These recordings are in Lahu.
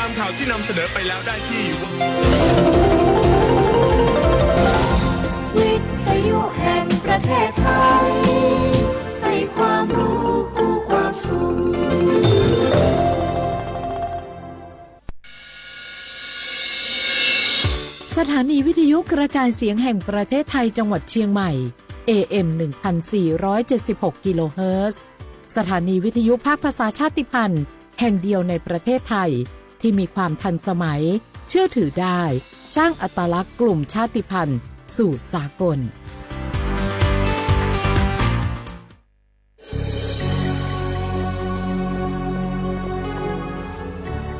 ตามข่าวที่นำเสนอไปแล้วได้ที่ วิทยุแห่งประเทศไทย ให้ความรู้คู่ความสุข สถานีวิทยุกระจายเสียงแห่งประเทศไทยจังหวัดเชียงใหม่ เอ เอ็ม หนึ่งพันสี่ร้อยเจ็ดสิบหก กิโลเฮิรตซ์ สถานีวิทยุภาคภาษาชาติพันธุ์แห่งเดียวในประเทศไทย ที่มีความทันสมัย เชื่อถือได้ สร้างอัตลักษณ์กลุ่มชาติพันธุ์สู่สากล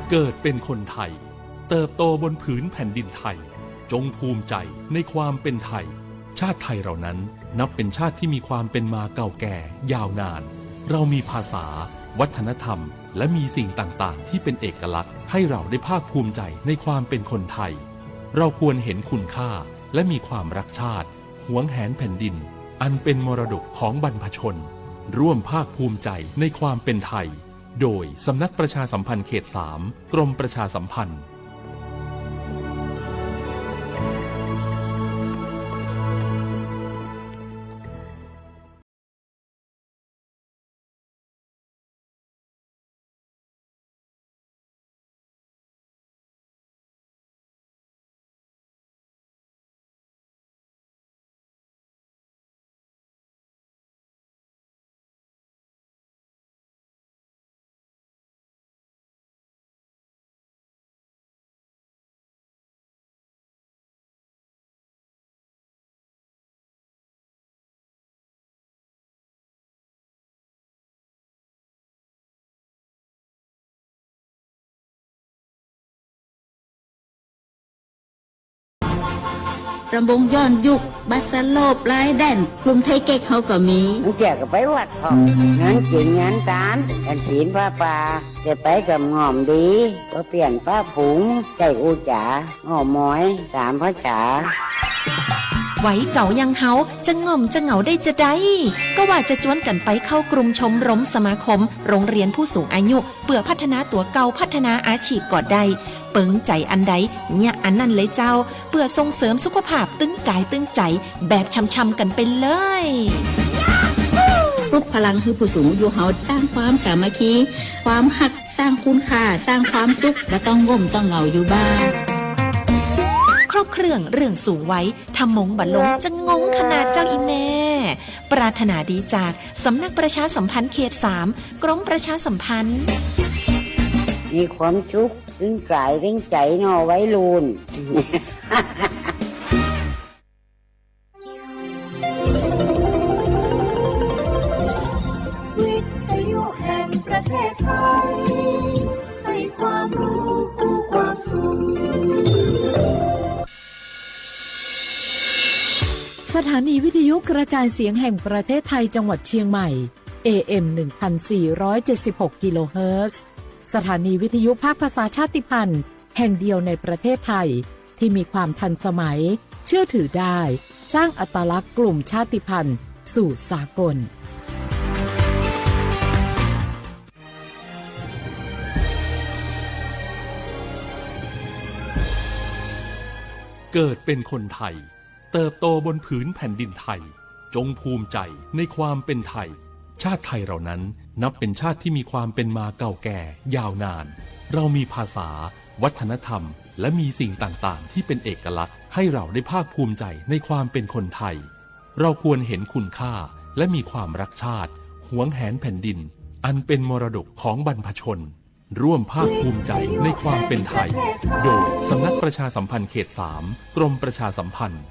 เกิดเป็นคนไทย เติบโตบนผืนแผ่นดินไทย จงภูมิใจในความเป็นไทย ชาติไทยเรานั้นนับเป็นชาติที่มีความเป็นมาเก่าแก่ยาวนาน เรามีภาษา วัฒนธรรม และมีสิ่งต่างๆ ที่เป็นเอกลักษณ์ให้เราได้ภาคภูมิใจในความเป็นคนไทย เราควรเห็นคุณค่าและมีความรักชาติ หวงแหนแผ่นดิน อันเป็นมรดกของบรรพชน ร่วมภาคภูมิใจในความเป็นไทย โดยสำนักประชาสัมพันธ์เขตสาม กรมประชาสัมพันธ์ รำวงย้อนยุค บัสโลป ลายแดน กลุ่มไทเก๊กเฮาก็มี เสียก็ไปวัด เพราะ งานกินงานตาน ฉันศีลผ้าป่า จะไปกับง่อมดี ก็เปลี่ยนผ้าผง ใส่อุจจา อ้อมอย สามภาษา วัยเก๋าอย่างเฮา จะง่อมจะเหงาได้จะใด ก็ว่าจะจวนกั๋นไปเข้ากลุ่มชมรมสมาคม โรงเรียนผู้สูงอายุ เปื้อพัฒนาตั๋วเก่า พัฒนาอาชีพก็ได้ เปิงใจ๋อันใด เยียะอันนั้นเลยเจ้า เปื้อส่งเสริมสุขภาพตึงกายตึงใจ๋ แบบช่ำๆ กั๋นไปเลย ปลุกพลังหื้อผู้สูงอายุเฮา สร้างความสามัคคี ความฮัก สร้างคุณค่า สร้างความสุข บ่ต้องง่มต้องเหงาอยู่บ้าน ครบเครื่องเรื่องสูงวัย ถ้ามงบ่ลง จะงงขนาดเจ้าอีแม่ ปรารถนาดีจากสำนักประชาสัมพันธ์เขตสาม กรมประชาสัมพันธ์ มีความสุข ตึงกายตึงใจ๋เนาะ วัยรุ่น วิทยุแห่งประเทศไทย ให้ความรู้คู่ความสุข สถานีวิทยุกระจายเสียงแห่งประเทศไทยจังหวัดเชียงใหม่ เอ เอ็ม หนึ่งพันสี่ร้อยเจ็ดสิบหก กิโลเฮิรตซ์ สถานีวิทยุภาคภาษาชาติพันธุ์แห่งเดียวในประเทศไทย ที่มีความทันสมัย เชื่อถือได้ สร้างอัตลักษณ์กลุ่มชาติพันธุ์สู่สากล เกิดเป็นคนไทย เติบโตบนผืนแผ่นดินไทย จงภูมิใจในความเป็นไทย ชาติไทยเรานั้นนับเป็นชาติที่มีความเป็นมาเก่าแก่ยาวนาน เรามีภาษา วัฒนธรรม และมีสิ่งต่างๆ ที่เป็นเอกลักษณ์ให้เราได้ภาคภูมิใจในความเป็นคนไทย เราควรเห็นคุณค่าและมีความรักชาติ หวงแหนแผ่นดิน อันเป็นมรดกของบรรพชน ร่วมภาคภูมิใจในความเป็นไทย โดยสำนักประชาสัมพันธ์เขตสาม กรมประชาสัมพันธ์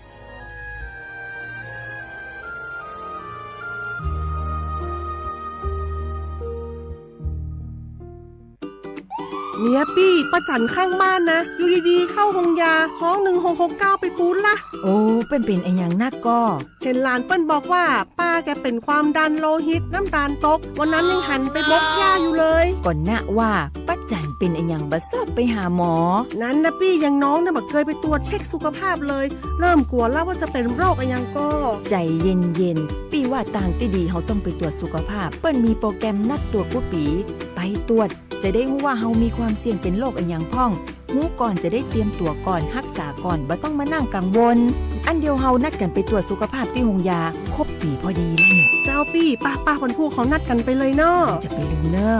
เมียปี้ ป้าจั๋นข้างบ้านนะ อยู่ดีๆ เข้าโฮงยา ฮ้อง หนึ่งหกหกเก้า ไปปู๊ดละ โอ้ เปิ้นเป๋นอะหยังนักก่อ เห็นหลานเปิ้นบอกว่า ป้าแกเป๋นความดันโลหิต น้ำตาลตก วันนั้นยังหันไปบกหญ้าอยู่เลย ก่อนนะว่า ป้าจั๋นเป๋นอะหยังบ่ชอบไปหาหมอ นั้นนะปี้ อย่างน้องเนี่ยบ่เกยไปตรวจเช็คสุขภาพเลย เริ่มกลัวแล้วว่าจะเป็นโรคอะหยังก่อ ใจ๋เย็นๆ ปี้ว่าตางตี้ดีเฮาต้องไปตรวจสุขภาพ เปิ้นมีโปรแกรมนัดตรวจกู้ปี๋ ไปตรวจ จะได้รู้ว่าเฮามีความเสี่ยงเป็นโรคอะหยังพ่อง รู้ก่อนจะได้เตรียมตั๋วก่อน ฮักษาก่อน บ่ต้องมานั่งกังวล อันเดียวเฮานัดกันไปตรวจสุขภาพตี้โฮงยา ครบปี๋พอดีนั่น เจ้าปี้ ไปไป วันพูกเฮานัดกันไปเลยเน่อ จะไปเลยเน่อ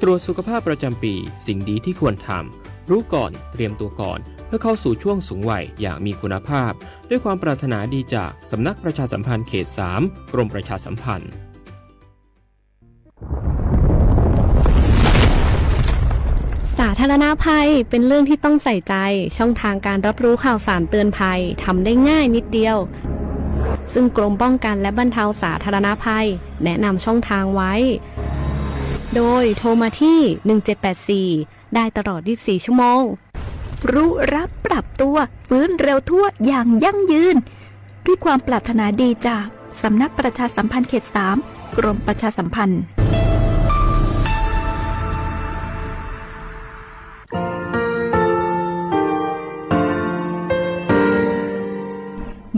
ตรวจสุขภาพประจำปี สิ่งดีที่ควรทำ รู้ก่อน เตรียมตัวก่อน เพื่อเข้าสู่ช่วงสูงวัยอย่างมีคุณภาพ ด้วยความปรารถนาดีจากสำนักประชาสัมพันธ์เขตสาม กรมประชาสัมพันธ์ สาธารณภัยเป็นเรื่องที่ต้องใส่ใจ ช่องทางการรับรู้ข่าวสารเตือนภัยทำได้ง่ายนิดเดียว ซึ่งกรมป้องกันและบรรเทาสาธารณภัย แนะนำช่องทางไว้ โดยโทรมาที่ หนึ่งเจ็ดแปดสี่ ได้ตลอด ยี่สิบสี่ ชั่วโมง รู้รับปรับตัว ฟื้นเร็วทั่วอย่างยั่งยืน ด้วยความปรารถนาดีจากสำนักประชาสัมพันธ์เขตสาม กรมประชาสัมพันธ์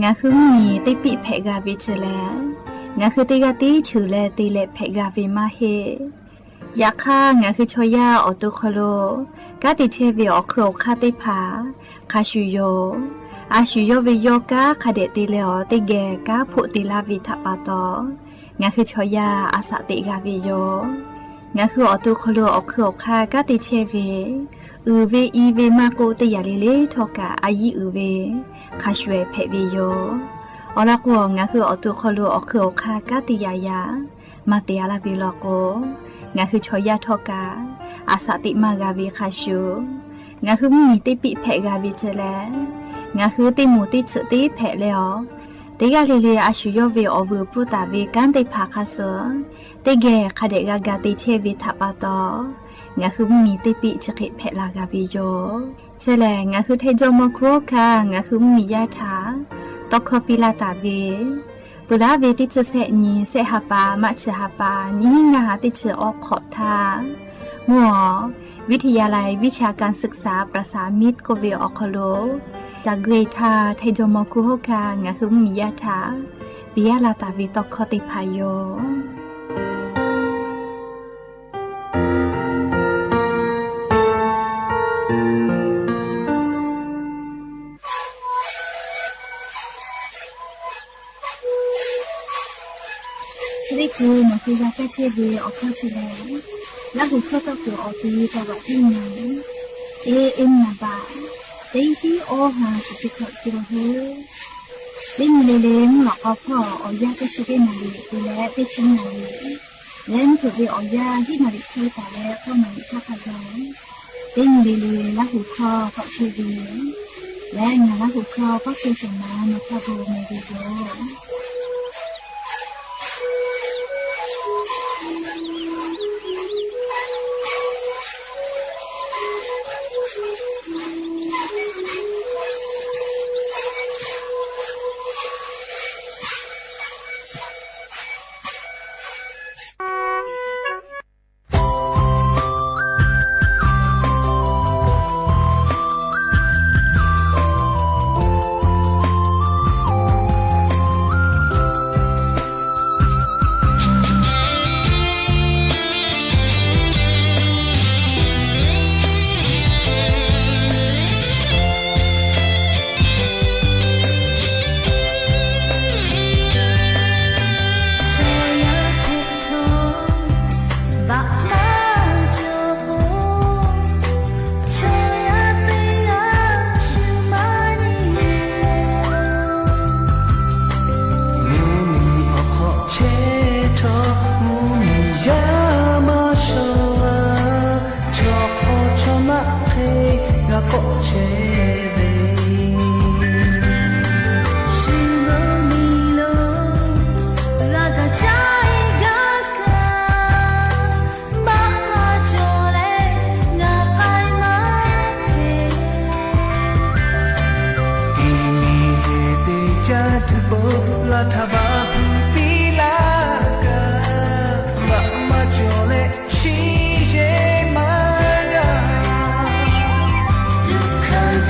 Ngaˬ hui mvuhˇ miˬ teˇ piˆ hpehꞈ g'a ve chi lehˬ, ngaˬ hui teˇ g'aˇ tiˉ cheuˬ leh te leh hpehꞈ g'a ve maˇ heˆ. Yaꞈ hk'aˇ, ngaˬ hui chaw yaˇ awˬ to hk'aw lo kanˉ te chehˇ ve awˬ hk'eun awˬ hk'aˇ teˇ hpaˍ hk'a shuˍ yoˬ. A shu yawˇ ve yawˇ kanˉ hk'a dehꞈ te leh awˬ teˇ geh kanˉ hpoˆ te laˇ ve htaꞈ pa taw, ngaˬ hui chaw yaˇ a shaꞈ teꞈ g'a ve yoˬ. Ngaˬ hui awˬ to hk'aw lo awˬ hk'eun awˬ hk'aˇ kanˉ te chehˇ ve, uiˍ ve i ve maˇ k'oˆ, teˇ yanˇ le le htawˇ kaꞈ a yiˉ uiˍ ve hk'a shuˍ ehˍ hpehꞈ ve yoˬ. Awˬ lawn k'o, ngaˬ hui awˬ to hk'aw lo awˬ hk'eun awˬ hk'aˇ kanˉ te yaꞈ yaꞈ maˇ te a laˇ ve law k'o, ngaˬ hui chaw yaˇ htawˇ kaꞈ a shaꞈ teꞈ maˇ g'a ve hk'a shuˍ, ngaˬ hui mvuhˇ miˬ teˇ piˆ hpehꞈ g'a ve chi lehˬ, ngaˬ hui teˇ moˍ teˇ tsuhꞈ teˇ hpehꞈ leh awˬ, teˇ g'aˇ le le a shu yawˇ ve awˬ vuiˬ pfuhˇ taˍ ve kanˉ teˇ hpaˍ hk'a suh teˇ geh hk'a dehꞈ g'a ga te chehˇ ve htaꞈ pa taw, ngaˬ hui mvuhˇ miˬ teˇ piˆ chi hk'e hpehꞈ la g'a ve yoˬ. Chi lehˬ, ngaˬ hui htaiˇ jawˇ mawˇ hkuˇ hawˉ hkanˇ ngaˬ hui mvuhˇ miˬ yaˇ htaꞈ tawˇ hkawˇ piˇ laˇ taˍ ve, peuˬ laˉ ve teˇ chi sehˆ nyi sehˆ ha pa maˇ chi ha pa nyiˇ hinˉ ngaˇ ha teˇ chi awˬ hk'awꞈ htaˇ, mvuhˇ awˬ วิทยาลัยวิชาการศึกษาประสามิตร k'oˆ ve awˬ hk'aw lo ca gui htaˇ, htaiˇ jawˇ mawˇ hkuˇ hawˉ hkanˇ ngaˬ hui mvuhˇ miˬ yaˇ htaꞈ piˇ laˇ taˍ ve tawˇ hkawˇ teˇ hpaˍ yoˬ. Chi teˇ hkui nawˬ hui g'a kaˇ chehˇ ve awˬ hkawˇ chi lehˬ, Laˇ huˍ hkawˇ tawˇ kuiˬ awˬ ti taˍ vaꞈ tiˉ nyi, teˇ eˉ nyi baꞈ, teˇ tiˉ awˇ ha chi teˇ hkawꞈ te la hoˬ. Teˇ nyi le le mvuhˇ lawꞈ k'aw hpawˇ awˬ yanˇ teˇ chi teˇ naˍ riˍ te leh teˇ chi naˍ riˍ, leh mvuhˇ hpeuꞈ ve awˬ yanˇ hiˉ naˍ riˍ hk'e taˍ leh k'awˇ naˍ riˍ chaˇ hk'a gaˬ, teˇ nyi le le Laˇ huˍ hkawˇ k'awꞈ chehˇ ve, leh ngaˬ Laˇ huˍ hkawˇ k'awˇ chehˇ shawˍ ma nawˬ hk'a gu meh ve yoˬ. Mvuhˇ miˬ awˬ hk'aw chehˇ htawˇ, mvuhˇ miˬ yaˇ maˇ shawˍ la, chaw hk'aw chaw naˆ hk'e g'a k'awꞈ chehˇ ve. Shu mvuhˇ miˬ lo g'a gaˬ caˇ e gaˇ kaꞈ, maˇ maˇ cawˬ leh ngaˬ k'ai maˇ heˆ. Tiꞈ miˬ heˍ te caˇ tuˬ k'o, laˇ htaˇ baˬ hpu piˇ laˇ kaꞈ, maˇ maˇ cawˬ leh chi yehˬ maˇ g'a. Tuꞈ hkanˍ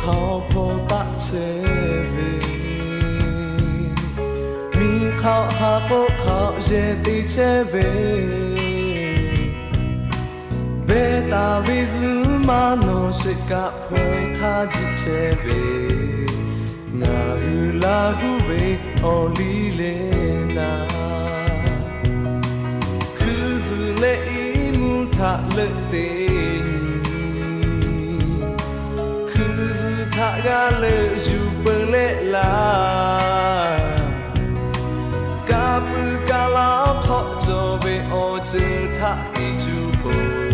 hk'aw hpaw taˆ chehˇ ve, miˬ hk'aˆ ha k'oˆ hk'aˆ yehˬ te chehˇ ve, behˇ taˍ ve zuhꞈ maˇ nawˬ sheˍ kaꞈ hpaw e hk'aˇ jiˆ chehˇ ve, ngaˬ hui Laˇ huˉ ve awˬ liˇ leh naˍ, hkui zuhꞈ leh iˉ mvuhˇ htaꞈ leuˆ te nyi, hkui zuhꞈ htaꞈ g'a leuˆ yuˬ peuˬ leh laˇ, ka puiˉ ka laˇ hk'awꞈ cawˬ ve awˬ ceuˬ htaꞈ tiˇ cuˇ peuˬ,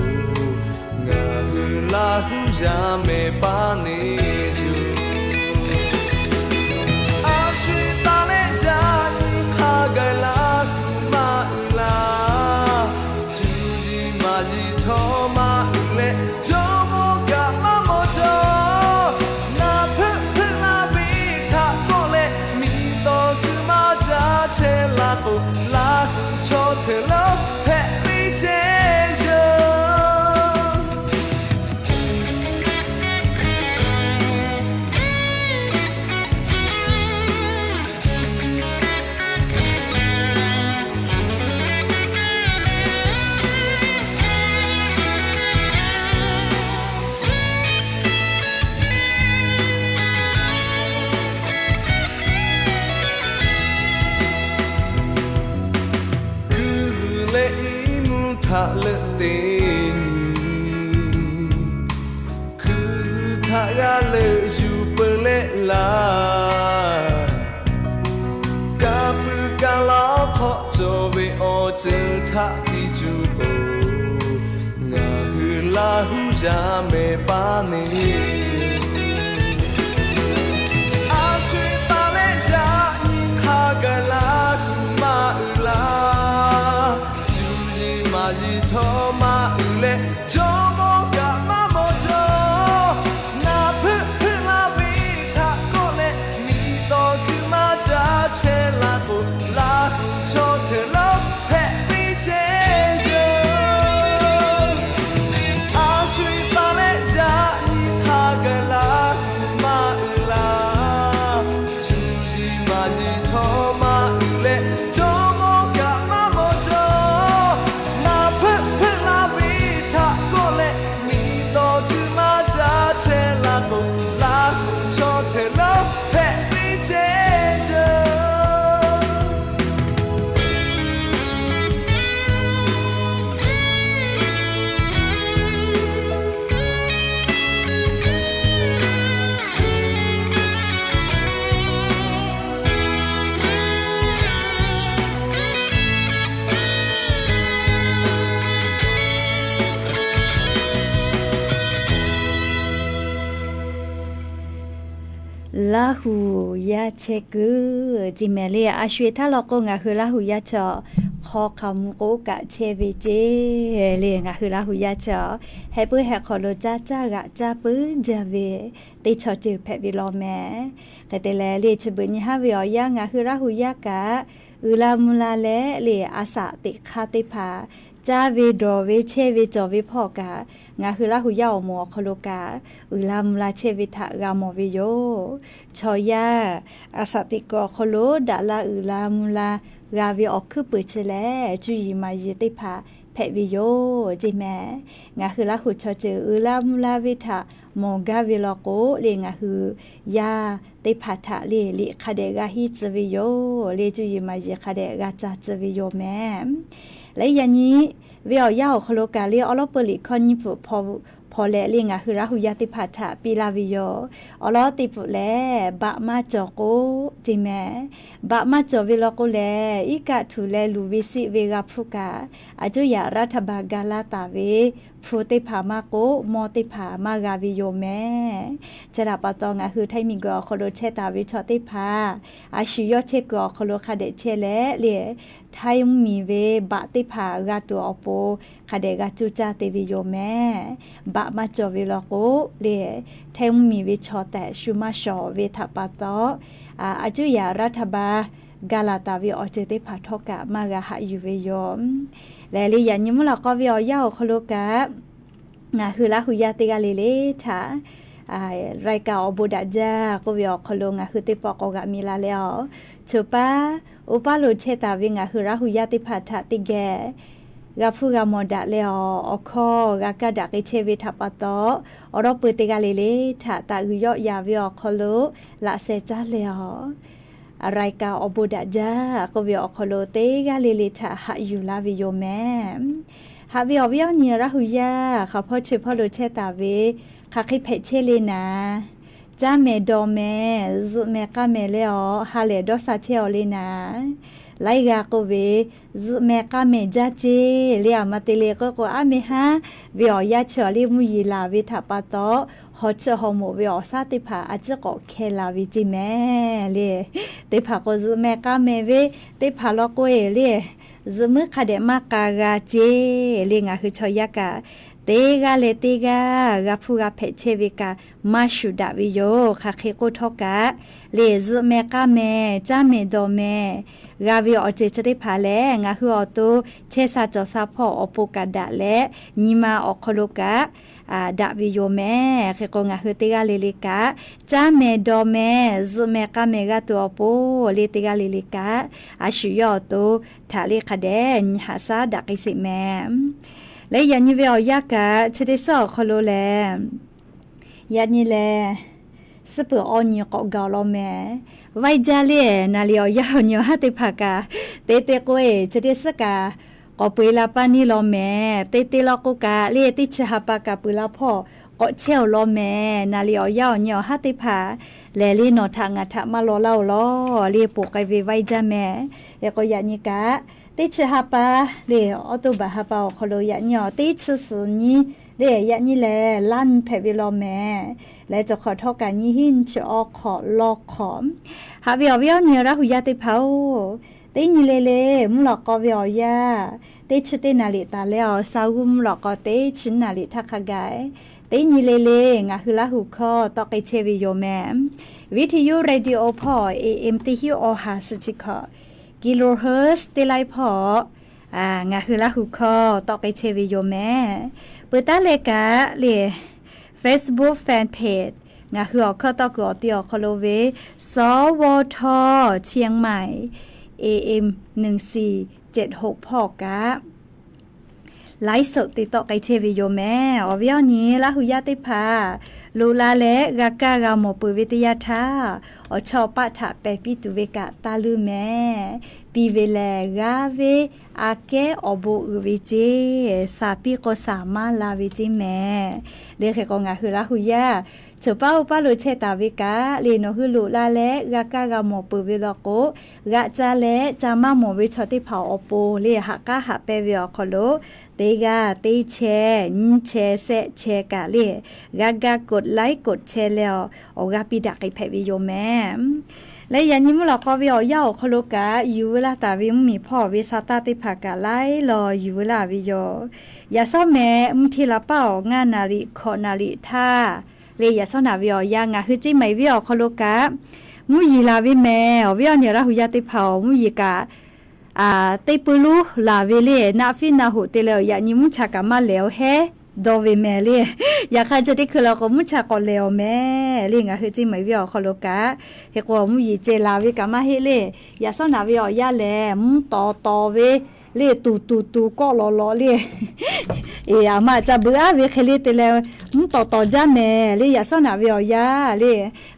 ngaˬ hui Laˇ huˉ yaˇ mehˍ paˇ neˇ yuˬ. A shu taˍ leh yaꞈ nyi hk'a gaˬ Laˇ huˉ maˇ uiˍ laˇ, cuˇ yiˍ maˍ yiˍ htawˇ maˇ uiˍ leh, jawˇmawˇ kaꞈ maˇ mawˬ cawˬ. Naˍ hpeuˆ hpeuˆ laˇ ve htaꞈ kawˆ leh, miˬ tawˍ kuiˬ maˇ caˇ chehˇ la k'o, Laˇ huˉ chaw hteꞈ leuˉ hpehꞈ ve ceh yoˬ. Hkui zuhꞈ leh iˉ mvuhˇ htaꞈ leuˆ te nyi, hkui zuhꞈ htaꞈ g'a leuˆ yuˬ peuˬ leh laˇ, ka puiˉ ka laˇ hk'awꞈ cawˬ ve awˬ ceuˬ htaꞈ tiˇ cuˇ peuˬ, ngaˬ hui Laˇ huˉ yaˇ mehˍ paˇ neˇ yuˬ. A shu taˍ leh yaꞈ nyi hk'a gaˬ Laˇ huˉ maˇ uiˍ laˇ, cuˇ yiˍ maˍ yiˍ htawˇ maˇ uiˍ leh, jawˇmawˇ kaꞈ maˇ mawˬ cawˬ. Naˍ hpeuˆ hpeuˆ laˇ ve htaꞈ kawˆ leh, miˬ tawˍ kuiˬ maˇ caˇ chehˇ la k'o, Laˇ huˉ chaw hteꞈ leuˉ hpehꞈ ve ceh yoˬ. A shu taˍ leh yaꞈ nyi hk'a gaˬ Laˇ huˉ maˇ uiˍ laˇ, cuˇ yiˍ maˍ yiˍ htawˇ maˇ uiˍ leh, jawˇmawˇ kaꞈ maˇ mawˬ cawˬ. Naˍ hpeuˆ hpeuˆ laˇ ve htaꞈ kawˆ leh, miˬ tawˍ kuiˬ maˇ caˇ chehˇ la k'o, Laˇ huˉ chaw hteꞈ leuˉ hpehꞈ ve ceh yoˬ. Laˇ huˉ yaˇ chehˇ kuiˬ ceˇ mehˍ le. A shu e htaˇ law k'o, ngaˬ hui Laˇ huˉ yaˇ chaw hk'aw hk'a mvuh k'oˆ kaꞈ chehˇ ve ceˇ le. Ngaˬ hui Laˇ huˉ yaˇ chaw heh puiˉ heh hk'aw lo caˇ caˇ g'aꞈ caˇ puiˉ jaˇ ve teˇ chaw ceuˬ hpehꞈ ve law mehˍ. Hk'e te leh le, chi beuꞈ nyi haˉ ve awˬ yanˇ ngaˬ hui Laˇ huˉ yaˇ kaꞈ uiˍ la mvuh la leh le, a shaꞈ teꞈ hk'aˇ teˇ hpaˍ caˇ ve dawˬ ve chehˇ ve cawˬ ve hpawˇ kaꞈ, ngaˬ hui Laˇ huˉ yaˇ awˬ moˍ awˬ hk'aw lo kaꞈ uiˍ la mvuh la chehˇ ve htaꞈ g'a mawˬ ve yoˬ. Chaw yaˇ a shaꞈ teꞈ kuiˬ awˬ hk'aw lo daꞈ la uiˍ la mvuh la g'a ve awˬ hkuiˉ puiˍ chi lehˬ, cuˇ yiˍ maˍ yiˍ teˇ hpaˍ hpehꞈ ve yoˬ ceˇ mehˍ. Ngaˬ hui Laˇ huˉ chaw ceuˬ uiˍ la mvuh la ve htaꞈ mawˬ gaˇ ve law k'o le, ngaˬ hui yaˇ teˇ hpaˍ htaꞈ le liꞈ hk'a dehꞈ g'a henˇ tcuh ve yoˬ le, cuˇ yiˍ maˍ yiˍ hk'a dehꞈ g'a ca tcuh ve yoˬ mehˍ. Leh yaꞈ nyi ve awˬ yanˇ awˬ hk'aw lo kaꞈ le, awˉ lawˉ peu liꞈ hkawˇ nyiˇ pfuhˍ hpaw leh le, ngaˬ hui Laˇ huˉ yaˇ teˇ hpaˍ htaꞈ piˇ laˇ ve yoˬ. Awˉ lawˉ teˇ pfuhˍ lehˬ, baꞈ maˇ cawˬ k'o ceˇ mehˍ. Baꞈ maˇ cawˬ ve law k'o lehˬ, iˉ kaˆ htuꞈ leh luˬ ve siˆ ve g'a hpuˇ kaꞈ, a cuˇ yaꞈ raˇ htaˇ baˬ ga laˇ taˍ ve hpu teˇ hpaˍ maˇ k'oˆ, mawˇ teˇ hpaˍ maˇ g'a ve yoˬ mehˍ. Chi htaꞈ pa taw, ngaˬ hui Htaiˇ miˬ guiˬ awˬ hk'aw lo chehˇ taˍ ve chaw teˇ hpaˍ, a shu yawˇ chehˇ kuiˬ awˬ hk'aw lo hk'a dehꞈ chehˇ leh le, Htaiˇ mvuhˇ miˬ ve baꞈ teˇ hpaˍ g'a tuˬ awˬ pon hk'a dehꞈ g'a cuˇ caˇ te ve yoˬ mehˍ. Baꞈ maˇ cawˬ ve law k'o le, Htaiˇ mvuhˇ miˬ ve chaw tehꞈ shu maˇ shawˍ ve htaꞈ pa taw, a cuˇ yaꞈ raˇ htaˇ baˬ ga laˬ taˍ ve awˬ ceuˬ teˇ hpaˍ htawˇ kaꞈ maˇ g'a haꞈ yuˬ ve yoˬ. Lehˬ le, yaꞈ nyi mvuhˇ lawꞈ k'aw ve awˬ yanˇ awˬ hk'aw lo kaꞈ, ngaˬ hui Laˇ huˉ yaˇ teˇ g'aˇ le le htaꞈ raiˍ kaˍ awˬ bon daꞈ jaˇ k'oˆ ve awˬ hk'aw lo ngaˬ hui teˇ pawˆ k'awꞈ g'aꞈ mi la leh a, choˬ paˉ oˇ paˉ lo chehˇ taˍ ve ngaˬ hui Laˇ hu yaˇ teˇ hpaˍ htaꞈ teˇ geh g'a hpuˇ g'a mawˬ daꞈ leh a, awˬ hkawˇ g'a kaˇ daꞈ k'ai chehˇ ve htaꞈ pa taw, awˬ lawn peu teˇ g'aˇ le le htaꞈ taꞈ g'uiˬ yawˆ yan ve awˬ hk'aw lo laꞈ sheh caˉ leh a, raiˍ kaˍ awˬ bon daꞈ jaˇ k'oˆ ve awˬ hk'aw lo teˇ g'aˇ le le htaꞈ haꞈ yuˬ laˇ ve yoˬ mehˍ. Haꞈ ve awˬ viˉ awˬ nyi Laˇ hu yaˇ hk'aˬ hpawˇ chi hpawˇ lo chehˇ taˍ ve, hk'aˬ hk'e hpehꞈ chehˇ le naˍ, caˇ mehˍ dawˬ mehˍ, zuhꞈ mehˍ k'aˇ mehˍ leh a, ha lehˬ dawˇ sha chehˇ aw le naˍ, laiˉ g'aˇ k'oˆ ve, zuhꞈ mehˍ k'aˇ mehˍ jaˇ ceˇ le. Aˬ ma te le k'oˆ k'o, aˉ meh haˉ ve awˬ yanˇ chi awˬ le mvuhˇ yeˬ laˬ ve htaꞈ pa taw, haw chiˇ haw moˍ ve awˬ shaˉ teˇ hpaˍ a ciˉ k'awꞈ hkeh la ve ceˇ mehˍ le. Teˇ hpaˍ k'o, zuhꞈ mehˍ k'aˇ mehˍ ve teˇ hpaˍ law k'o e le, zuhꞈ muiˉ hk'a dehꞈ maˇ k'a g'a ceˇ le. Ngaˬ hui chaw yaˇ kaꞈ teˇ g'aˇ leh teˇ g'aˇ g'a hpuˇ g'a hpehꞈ chehˇ ve kaꞈ maˇ shuˍ daꞈ ve yoˬ. Hk'aˬ hk'e k'oˆ htawˇ kaꞈ le, zuhꞈ mehˍ k'aˇ mehˍ, caˇ mehˍ dawˬ mehˍ g'a ve awˬ ceuˬ chi teˇ hpaˍ lehˬ, ngaˬ hui awˬ to chehˇ sha cawˬ sha hpawˇ awˬ pon kaꞈ daꞈ leh, nyi ma awˬ hk'aw lo kaꞈ daꞈ ve yoˬ mehˍ. Hk'e k'o, ngaˬ hui teˇ g'aˇ le le kaꞈ caˇ mehˍ dawˬ mehˍ, zuhꞈ mehˍ k'aˇ mehˍ g'a tuˬ awˬ pon le, teˇ g'aˇ le le kaꞈ a shu yawˇ awˬ to htaꞈ le hk'a dehꞈ nyi haꞈ shaˉ daꞈ k'ai sheˍ mehˍ. Leh yaꞈ nyi ve awˬ yanˇ kaꞈ chi teˇ suhˉ awˬ hk'aw lo lehˬ, yaꞈ nyi lehˬ suhˉ peuˬ awˬ nyi k'awꞈ gaˬ law mehˍ. Vaiˇ jaˇ le, naˍ liꞈ awˬ yanˇ awˬ nyi awˬ haˉ teˇ hpaˍ kaꞈ te te k'o e, chi teˇ suhˉ kaꞈ k'awꞈ peu e la paˇ neˇ law mehˍ. Te te law k'o kaꞈ le, teˇ chi ha pa kaꞈ peu e la hpawˇ k'awꞈ chehˇ awˬ law mehˍ. Naˍ liꞈ awˬ yanˇ awˬ nyi awˬ haˉ teˇ hpaˍ lehˬ le, nawˬ htaꞈ ngaˬ htaꞈ maˇ law laˇ oˬ lawˬ le, poˬ k'ai ve vaiˇ jaˇ mehˍ. Hk'e k'o yaꞈ nyi kaꞈ teˇ chi ha pa le, October ha pa awˬ hk'aw lo yaꞈ nyi awˬ teˇ chi suhˍ nyi le, yaꞈ nyi lehˬ laˇ nyi hpehꞈ ve law mehˍ. Leh cawˬ hk'awꞈ htawˇ kaꞈ nyi hiˉ nyi chi awˬ hk'awꞈ law hk'awꞈ. Haꞈ ve awˬ viˉ awˬ nyi Laˇ hu yaˇ teˇ hpaˍ oˬ, teˇ nyi le le mvuhˇ lawꞈ k'aw ve awˬ yanˇ teˇ chi teˇ naˍ liꞈ taˍ leh awˬ sha g'uˇ mvuhˇ lawꞈ k'aw teˇ chi naˍ liꞈ htaˇ hk'a gaˬ, teˇ nyi le le ngaˬ hui Laˇ hu hkawˇ tawˆ k'ai chehˇ ve yoˬ mehˍ. Viˉ hti yuˇ radio hpawˇ A M teˇ hiˉ awˬ ha suhˍ chi hkawꞈ, kilohertz teˇ laiˉ hpawˇ ngaˬ hui Laˇ hu hkawˇ tawˆ k'ai chehˇ ve yoˬ mehˍ. Peuˬ taˉ leh kaꞈ le, Facebook fan page ngaˬ hui awˬ hkawˇ tawˆ kuiˬ awˬ ti awˬ hk'aw lo ve สวท เชียงใหม่ A M หนึ่งสี่เจ็ดหก hpawˇ kaꞈ ไลฟ์สด te tawˆ k'ai chehˇ ve yoˬ mehˍ. Awˬ viˉ awˬ nyi Laˇ hu yaˇ teˇ hpaˍ loꞈ la leh g'a kaˇ g'a mawˬ peuˬ ve teˇ yanˇ htaˇ, awˬ chawˇ paˆ htaꞈ pehˬ piˇ tuˬ ve kaꞈ taˇ leuˇ mehˍ. Piˇ ve lehˬ g'aˇ ve aꞈ kehˉ awˬ bon uiˍ ve ceˇ, shaˍ piˇ k'o shaˍ maˇ la ve ceˇ mehˍ. Le hk'e k'o ngaˬ hui Laˇ hu yaˇ choˬ paˉ oˇ paˉ lo chehˇ taˍ ve kaꞈ le, nawˬ hui loꞈ la leh g'a kaˇ g'a mawˬ peuˬ ve law k'o, g'aꞈ ca leh ca maˇ mawˬ ve chaw teˇ hpaˍ awˬ pon le haꞈ k'aˉ haꞈ pehnˇ ve awˬ hk'aw lo teˇ g'aˇ teˇ chehˇ nyiˇ chehˇ shehˆ chehˇ kaꞈ le, g'a ga กดไลค์ กดแชร์ leh awˬ g'aˇ piˇ daꞈ k'ai hpehꞈ ve yoˬ mehˍ. Leh yaꞈ nyi mvuhˇ lawꞈ k'aw ve awˬ yanˇ awˬ hk'aw lo kaꞈ yuˬ veu laˇ taˍ ve mvuhˇmiˬ hpawˇ ve sa taˇ teˇ hpaˍ kaꞈ laiˉ law yuˬ veu laˇ ve yoˬ. Yaꞈ shawˉ mehˍ mvuhˇ hti la paˉ awˬ ngaˇ naˍ riꞈ hkawꞈ naˍ riꞈ htaˇ le, yaꞈ shawˉ naˍ ve awˬ yanˇ ngaˬ hui ceˇ maˍ ve awˬ hk'aw lo kaꞈ mvuhˇ yeˬ laˬ ve mehˍ. Awˬ viˉ awˬ nyi Laˇ hu yaˇ teˇ hpaˍ awˬ mvuhˇ yeˬ kaꞈ teˇ peu loˉ laˬ ve le, naˆ fiˉ naˆ hoꞈ te leh yaꞈ nyi mvuhˇ cha kaꞈ maˇ lehˬ awˬ hehˉ dawˇ ve mehˍ le. Yaꞈ hk'aˇ chi teˇ hkui law k'o mvuhˇ cha k'awꞈ lehˬ awˬ mehˍ le, ngaˬ hui ceˇ maˍ ve awˬ hk'aw lo kaꞈ. Hk'e k'o mvuhˇ yeˬ ceh laˬ ve kaꞈ maˇ heˆ le. Yaꞈ shawˉ naˍ ve awˬ yanˇ lehˬ mvuhˇ tawˍ tawˍ ve le, tuˍ tuˍ tuˍ kawˆ lawꞈ lawꞈ le. Eˬ, aˬ ma ca beuꞈ aˉ ve hk'e le te leh mvuhˇ tawˍ tawˍ jaˇ mehˍ le, yaꞈ shawˉ naˍ ve awˬ yanˇ le.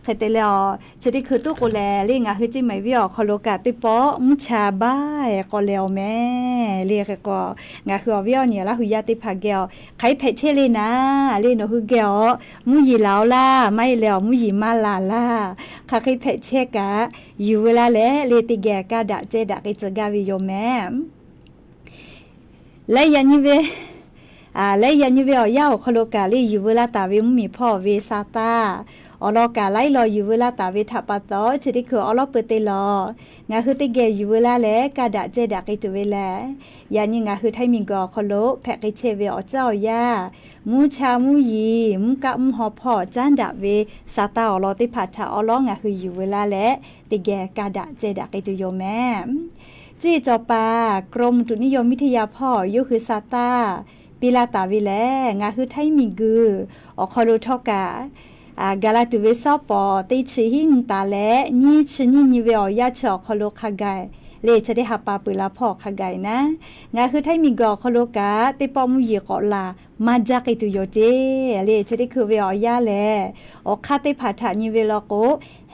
Hk'e te leh a, chi teˇ hkui tuˉ k'o lehˬ le, ngaˬ hui ceˇ maˍ ve awˬ hk'aw lo kaꞈ teˇ pawˆ mvuhˇ cha baˇ k'awꞈ lehˬ awˬ mehˍ le. Hk'e k'o ngaˬ hui awˬ viˉ awˬ nyi Laˇ hu yaˇ teˇ hpaˍ geh a, hk'aˬ hk'e hpehꞈ chehˇ le naˍ le, nawˬ hui geh a mvuhˇ yeˬ laˬ oˬ laˇ, maˇ heˆ leh awˬ mvuhˇ yeˬ maˇ laˬ laˇ, hk'aˬ hk'e hpehꞈ chehˇ kaꞈ yuˬ veu laˇ leh le, teˇ geh kaˇ daꞈ ceh daꞈ k'ai tcuh gaˇ ve yoˬ mehˍ. Leh yaꞈ nyi ve, leh yaꞈ nyi ve awˬ yanˇ awˬ hk'aw lo kaꞈ le yuˬ veu laˇ taˍ ve mvuhˇmiˬ hpawˇ ve sa taˇ awˬ lawn kaꞈ laiˉ law yuˬ veu laˇ taˍ ve htaꞈ pa taw, chi teˇ hkui awˬ lawn peu te lawˬ ngaˬ hui teˇ geh yuˬ veu laˇ leh kaˇ daꞈ ceh daꞈ k'ai tuˬ ve lehˬ, yaꞈ nyi ngaˬ hui Htaiˇ miˬguiˬ awˬ hk'aw lo hpehꞈ k'ai chehˇ ve awˬ caˉ awˬ yanˇ, mvuhˇ cha mvuhˇ yeˬ mvuhˇ kaˆ mvuhˇ haw hpawˇ caˉ daꞈ ve sa taˇ awˬ lawn teˇ hpaˍ htaꞈ awˬ lawn ngaˬ hui yuˬ veu laˇ leh, teˇ geh kaˇ daꞈ ceh daꞈ k'ai tuˬ yoˬ mehˍ. Cuˇ yiˍ cawˬ paˍ กรมอุตุนิยมวิทยา hpawˇ yawˇ hui sa taˇ piˇ laˇ taˍ ve lehˬ, ngaˬ hui Htaiˇ miˬguiˬ awˬ hk'aw lo htawˇ kaꞈ Gaˬ la tuˬ ve shawˉ pawˍ teˇ chi hiˉ nyi taˍ leh nyiˇ chi nyiˇ nyi ve awˬ yanˇ chi awˬ hk'aw lo hk'a gaˬ le, chi teˇ ha pa peuˬ la hpawˇ hk'a gaˬ naˉ, ngaˬ hui Htaiˇ miˬguiˬ awˬ hk'aw lo kaꞈ teˇ pawˆ mvuhˇ yeˬ k'awꞈ laˬ maˇ jaˇ k'ai tuˬ yoˬ ceˇ le. Chi teˇ hkui ve awˬ yanˇ lehˬ, awˬ hk'aˇ teˇ hpaˍ htaꞈ nyi ve law k'o,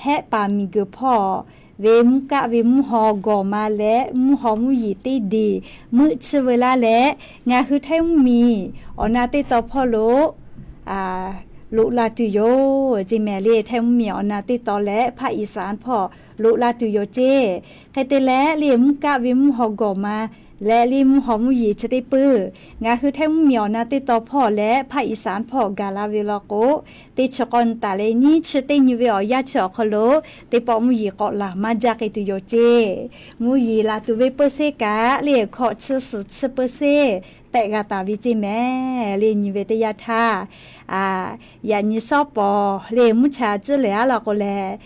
Hehˆ paˍ miˬguiˬ hpawˇ ve mvuhˇ kaˆ ve mvuhˇ haw gawˬ ma leh mvuhˇ haw mvuhˇ yeˬ teˇ deˬ meuˆ chiˇ veu laˇ leh, ngaˬ hui Htaiˇ mvuhˇmiˬ awˬ na teˇ taw hpawˇ lo loꞈ la tuˬ yoˬ ceˇ mehˍ le. Htaiˇ mvuhˇmiˬ awˬ na teˇ taw leh ภาคอีสาน hpawˇ loꞈ la tuˬ yoˬ ceˇ. Hk'e te leh le, mvuhˇ kaˆ ve mvuhˇ haw gawˬ ma leh le mvuhˇ haw mvuhˇ yeˬ chi teˇ peuˇ ngaˬ hui Htaiˇ mvuhˇmiˬ awˬ na teˇ taw hpawˇ leh ภาคอีสาน hpawˇ gaˬ la ve law k'o, teˇ chi k'awˇ nyi taˍ leh nyiˇ chi teˇ nyi ve awˬ yanˇ chi awˬ hk'aw lo teˇ pawˆ mvuhˇ yeˬ k'awꞈ laˬ maˇ jaˇ k'ai tuˬ yoˬ ceˇ. Mvuhˇ yeˬ laˬ tuˬ ve เปอร์เซ็นต์ kaꞈ le hkawꞈ chi suhˍ chi เปอร์เซ็นต์ tehꞈ g'a taˍ ve ceˇ mehˍ le. Nyi ve teˇ yanˇ htaˇ, yaꞈ nyi shawˉ pawˍ le mvuhˇ cha ciˇ lehˬ aˉ law k'o lehˬ,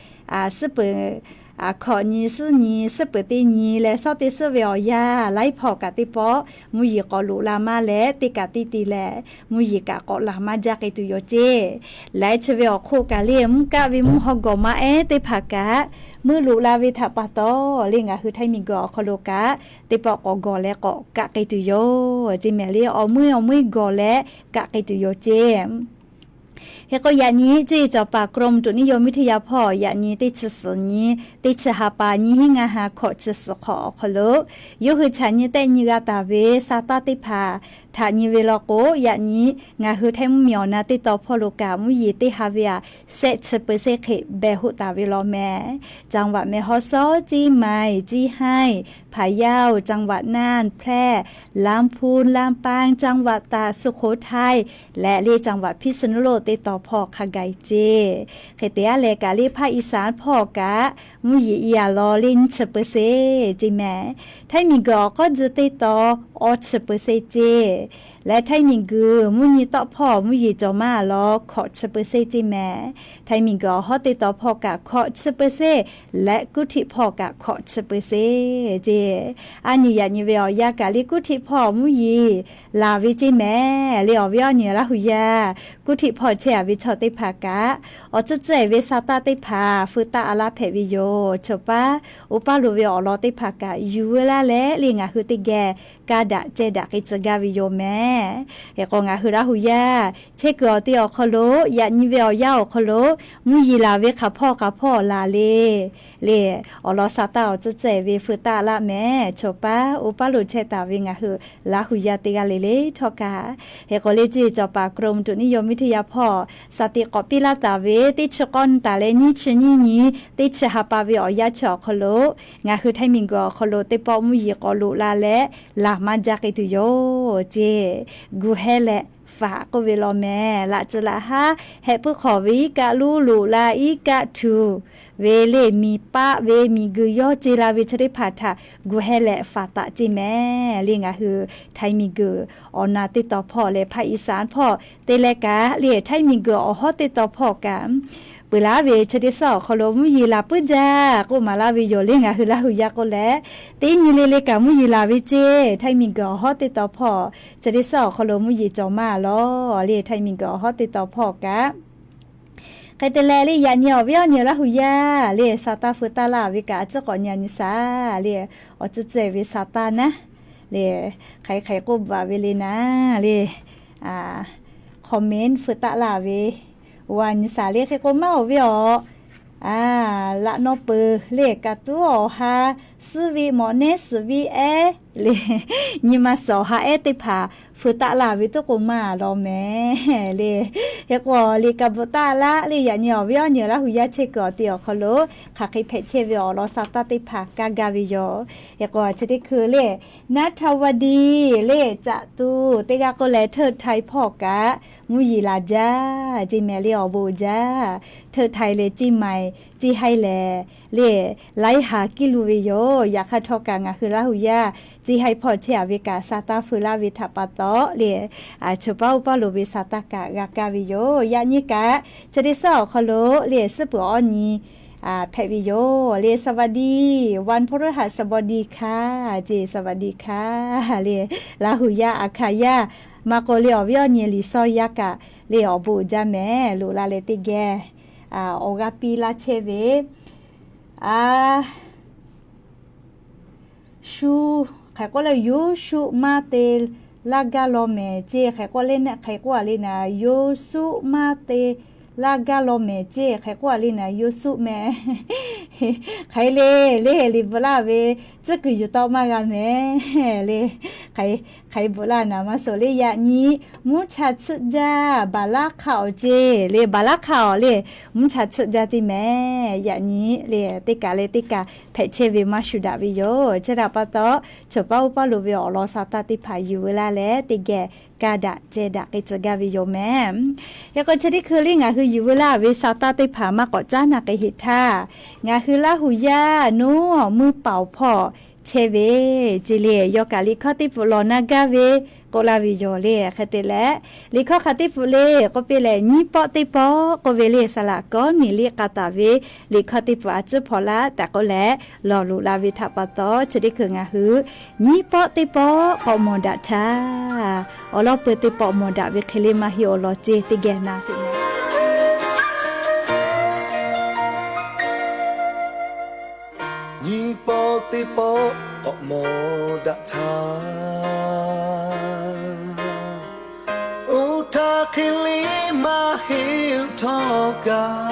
suhˉ peuˬ hkawꞈ nyi suhˉ nyi suhˉ peuˬ teˇ nyi leh shawˉ teˇ suhˉ ve awˬ yanˇ laiˉ hpawˇ kaꞈ teˇ pawˆ mvuhˇ yeˬ k'awꞈ loꞈ la maˇ leh teˇ kaꞈ teˇ te leh mvuhˇ yeˬ kaꞈ k'awꞈ laˬ maˇ jaˇ k'ai tuˬ yoˬ ceˇ. Laiˉ chi ve awˬ hk'oˆ kaꞈ le mvuhˇ kaˆ ve mvuhˇ haw gawˬ ma ehˉ teˇ hpaˍ kaꞈ meuˆ loꞈ la ve htaꞈ pa taw le ngaˬ hui Htaiˇ miˬguiˬ awˬ hk'aw lo kaꞈ teˇ pawˆ k'awꞈ gawˬ leh k'awꞈ kaꞈ k'ai tuˬ yoˬ ceˇ mehˍ le. Awˬ meuˇ awˬ meuˇ gawˬ leh kaꞈ k'ai tuˬ yoˬ ceˇ. Hk'e k'o yaꞈ nyi cuˇ yiˍ cawˬ paˍ กรมอุตุนิยมวิทยา hpawˇ yaꞈ nyi teˇ chi suhˍ nyi teˇ chi ha pa nyiˇ hinˉ ngaˇ ha hkawꞈ chi suhˍ hk'awꞈ awˬ hk'aw lo, yawˇ hui chaꞈ nyi tehˆ nyi g'a taˍ ve sa taˇ teˇ hpaˍ htaꞈ nyi ve law k'o, yaꞈ nyi ngaˬ hui Htaiˇ mvuhˇmiˬ awˬ na teˇ taw hpawˇ lo kaꞈ mvuhˇ yeˬ teˇ ha ve aꞈ shehˆ chi เปอร์เซ็นต์ hk'e behˬ hoˆ taˍ ve law mehˍ. จังหวัดแม่ฮ่องสอน เชียงใหม่ เชียงราย พะเยา จังหวัดน่าน แพร่ ลำพูน ลำปาง จังหวัดตาก สุโขทัย leh le จังหวัดพิษณุโลก teˇ taw hpawˇ hk'a gaˬ ceˇ. Hk'e te aˉ leh kaꞈ le ภาคอีสาน hpawˇ kaꞈ mvuhˇ yeˬ i aꞈ law le nyiˇ chi เปอร์เซ็นต์ ceˇ mehˍ. Htaiˇ miˬguiˬ awˬ k'awˉ tcuh teˇ taw awˬ chi เปอร์เซ็นต์ ceˇ. Leh Htaiˇ miˬguiˬ mvuhˇ nyi tawˆ hpawˇ mvuhˇ yeˬ cawˬ maˇ aꞈ law hkawꞈ chi เปอร์เซ็นต์ ceˇ mehˍ. Htaiˇ miˬguiˬ awˬ hawˉ teˇ taw hpawˇ kaꞈ hkawꞈ chi เปอร์เซ็นต์ leh kuˉ htiˆ hpawˇ kaꞈ hkawꞈ chi เปอร์เซ็นต์ ceˇ. Aˉ nyi yaꞈ nyi ve awˬ yanˇ kaꞈ le kuˉ htiˆ hpawˇ mvuhˇ yeˬ laˬ ve ceˇ mehˍ le. Awˬ viˉ awˬ nyi Laˇ huˍ yaˇ kuˉ htiˆ hpawˇ chehˇ aꞈ ve chaw teˇ hpaˍ kaꞈ awˬ tcuhˇ tcuhˇ e ve sa taˇ teˇ hpaˍ feu taˆ a laˇ hpehꞈ ve yoˬ. Choˬ paˉ oˇ paˇ lo ve awˬ lawn teˇ hpaˍ kaꞈ yuˬ veu laˇ leh le ngaˬ hui teˇ geh ka daꞈ ceh daꞈ k'ai tcuh gaˇ ve yoˬ mehˍ. Hk'e k'o ngaˬ hui Laˇ huˍ yaˇ chehˇ kuiˬ awˬ te awˬ hk'aw lo yaꞈ nyi ve awˬ yanˇ awˬ hk'aw lo mvuhˇ yeˬ laˬ ve hk'aˬ hpawˇ hk'aˬ hpawˇ laˬ le. Le awˬ lawn sa taˇ awˬ tcuhˇ tcuhˇ e ve feu taˆ laˇ mehˍ. Choˬ paˉ oˇ paˇ lo chehˇ taˍ ve ngaˬ hui Laˇ huˍ yaˇ teˇ g'aˇ le le htawˇ kaꞈ, hk'e k'o le cuˇ yiˍ cawˬ paˍ กรมอุตุนิยมวิทยา hpawˇ sa tiꞈ k'awꞈ piˇ laˇ taˍ ve teˇ chi k'awˇ nyi taˍ leh nyiˇ chi nyiˇ nyi teˇ chi ha pa ve awˬ yanˇ chi awˬ hk'aw lo ngaˬ hui Htaiˇ miˬguiˬ awˬ hk'aw lo teˇ pawˆ mvuhˇ yeˬ k'awꞈ loꞈ la leh laˬ maˇ jaˇ k'ai tuˬ yoˬ ceˇ. Gu hehˇ leh faˍ k'oˆ ve law mehˍ. Laꞈ tcuh laꞈ haˉ heh puiˉ hk'awꞈ ve iˉ kaˆ luˉ loꞈ la iˉ kaˆ htuꞈ ve le miˬ paˆ ve miˬguiˬ yawˇ ce la ve chi teˇ hpaˍ htaꞈ gu hehˇ leh faˍ taꞈ ceˇ mehˍ le. Ngaˬ hui Htaiˇ miˬguiˬ awˬ na teˇ taw hpawˇ leh ภาคอีสาน hpawˇ te leh kaꞈ le Htaiˇ miˬguiˬ awˬ hawˉ teˇ taw hpawˇ kaꞈ peuˬ laˇ ve chi teˇ suhˉ awˬ hk'aw lo mvuhˇ yeˬ laˬ puiˉ jaˇ k'oˆ maˍ laˇ ve yoˬ le. Ngaˬ hui Laˇ huˍ yaˇ k'o leh teˇ nyi le le kaꞈ mvuhˇ yeˬ laˬ ve ceˇ. Htaiˇ miˬguiˬ awˬ hawˉ teˇ taw hpawˇ chi teˇ suhˉ awˬ hk'aw lo mvuhˇ yeˬ cawˬ maˇ law le. Htaiˇ miˬguiˬ awˬ hawˉ teˇ taw hpawˇ kaꞈ hk'e te leh le yaꞈ nyi awˬ viˉ awˬ nyi Laˇ huˍ yaˇ le sa taˇ feu taˇ laˇ ve kaꞈ a ciˉ k'awꞈ nyi a nyi shaˍ le. Awˬ tcuhˇ tcuhˇ e ve sa taˇ naˉ le hk'aˬ hk'e k'oˆ bvuhꞈ ve le naˉ le comment feu taˆ laˇ ve, a nyi shaˍ le hk'e k'o maˇ awˬ viˉ awˬ laꞈ naw peuˬ le kaꞈ tuˉ awˬ ha suhˉ ve mawꞈ nehˉ suhˍ ve ehˉ le nyi ma suhˍ awˬ ha ehˉ teˇ hpaˍ feu taˆ laˇ ve tuˉ k'o maˇ law mehˍ le. Hk'e k'o le kaꞈ bvuhꞈ taˆ laˇ le yaꞈ nyi awˬ viˉ awˬ nyi Laˇ huˍ yaˇ chehˇ kuiˬ awˬ te awˬ hk'aw lo hk'aˬ hk'e hpehꞈ chehˇ ve awˬ lawn sa taˇ teˇ hpaˍ kaˇ gaˇ ve yoˬ. Hk'e k'o chi teˇ hkui le นัทธาวดี le caꞈ tuˬ teˇ g'aˇ k'oˆ leh เทิดไทย hpawˇ kaꞈ mvuhˇ yeˬ laˬ jaˇ ceˇ mehˍ le. Awˬ bon jaˇ เทิดไทย leh ceˇ maiˍ ceˇ haiˇ lehˬ le laiˉ ha kiˇ lu ve yoˬ. Yaꞈ hk'aˇ htawˇ kaꞈ ngaˬ hui Laˇ huˍ yaˇ ceˇ haiˇ hpawˇ chehˇ aꞈ ve kaꞈ sa taˇ feu laˇ ve htaꞈ pa taw le, choˬ paˉ oˇ paˇ lo ve sa taˇ kaꞈ g'a kaˇ ve yoˬ. Yaꞈ nyi kaꞈ chi teˇ suhˉ awˬ hk'aw lo le suhˉ peuˬ awˬ nyi hpehꞈ ve yoˬ le. สวัสดี วันพฤหัสบดีค่ะ ceˇ สวัสดีค่ะ le Laˇ huˍ yaˇ a hkaˍ yaˇ Maˇ k'o le awˬ viˉ awˬ nyi Liꞈ shaw yaˇ kaꞈ le awˬ bon uiˍ jaˇ mehˍ loꞈ la leh teˇ geh awˬ g'aˇ piˇ laˇ chehˇ ve, a, shu, hk'e k'oˆ le, Yoˇsuˆ maˇ te laˇ gaˇ law mehˍ ceˇ. Hk'e k'oˆ le, hk'e k'oˆ a le naˍ, Yoˇsuˆ maˇ te laˇ gaˇ law mehˍ ceˇ. Hk'e k'oˆ a le naˍ, Yoˇsuˆ mehˍ. Hk'e le, le liꞈ bvuhꞈ laˇ ve tcuhˉ kuiˬ yuˬ tawˆ maˇ g'a mehˍ le. Hk'e, hk'e bvuhꞈ laˇ naˍ maˇ suh le. Yaꞈ nyi mvuhˇ cha tsuhˆ jaˇ Baˍlaˆ hk'aˇ awˬ ceˇ le, Baˍlaˆ hk'aˇ awˬ le, mvuhˇ cha tsuhˆ jaˇ ceˇ mehˍ. Yaꞈ nyi le teˇ kaˬ leh teˇ kaˬ hpehꞈ chehˇ ve maˇ shuˍ daꞈ ve yoˬ. Chi htaꞈ pa taw, chaw paˇ oˇ paˇ lo ve awˬ lawn sa taˇ teˇ hpaˍ yuˬ veu laˇ leh teˇ geh kaˇ daꞈ ceh daꞈ k'ai tcuh gaˇ ve yoˬ mehˍ. Hk'e k'o chi teˇ hkui le ngaˬ hui yuˬ veu laˇ ve sa taˇ teˇ hpaˍ maˇ k'awꞈ caˉ na k'ai heˍ htaˇ, ngaˬ hui Laˇ huˍ yaˇ nuˇ awˬ muˇ paˍ awˬ hpawˇ chehˇ ve ceˇ le, yawˇ kaꞈ liꞈ hkawˇ teˇ pfuhˍ lawˬ na gaˇ ve k'oˆ laˇ ve yoˬ le. Hk'e te leh, liꞈ hkawˇ hk'aˬ teˇ pfuhˍ le k'oˆ piˇ leh, nyiˇ pawˆ teˇ pawˆ k'oˆ ve le, saˍ laꞈ Kawˇneˍliˆ k'a taˍ ve liꞈ hkawˇ teˇ pfuhˍ a tcuhˉ hpaw laˇ tehꞈ k'oˆ leh, lawˬ loꞈ la ve htaꞈ pa taw, chi teˇ hkui ngaˬ hui nyiˇ pawˆ teˇ pawˆ k'awꞈ mawˬ daꞈ htaˇ, awˬ lawˉ peu teˇ pawˆ mawˬ daꞈ ve hk'e le maˇ heˆ awˬ lawn ceˇ teˇ geh na sheˍ mehˍ. Nyiˇ pawˆ teˇ pawˆ k'awꞈ mawˬ daꞈ htaˇ, oˇ htaˇ hk'e le maˇ heˆ htawˇ kaꞈ,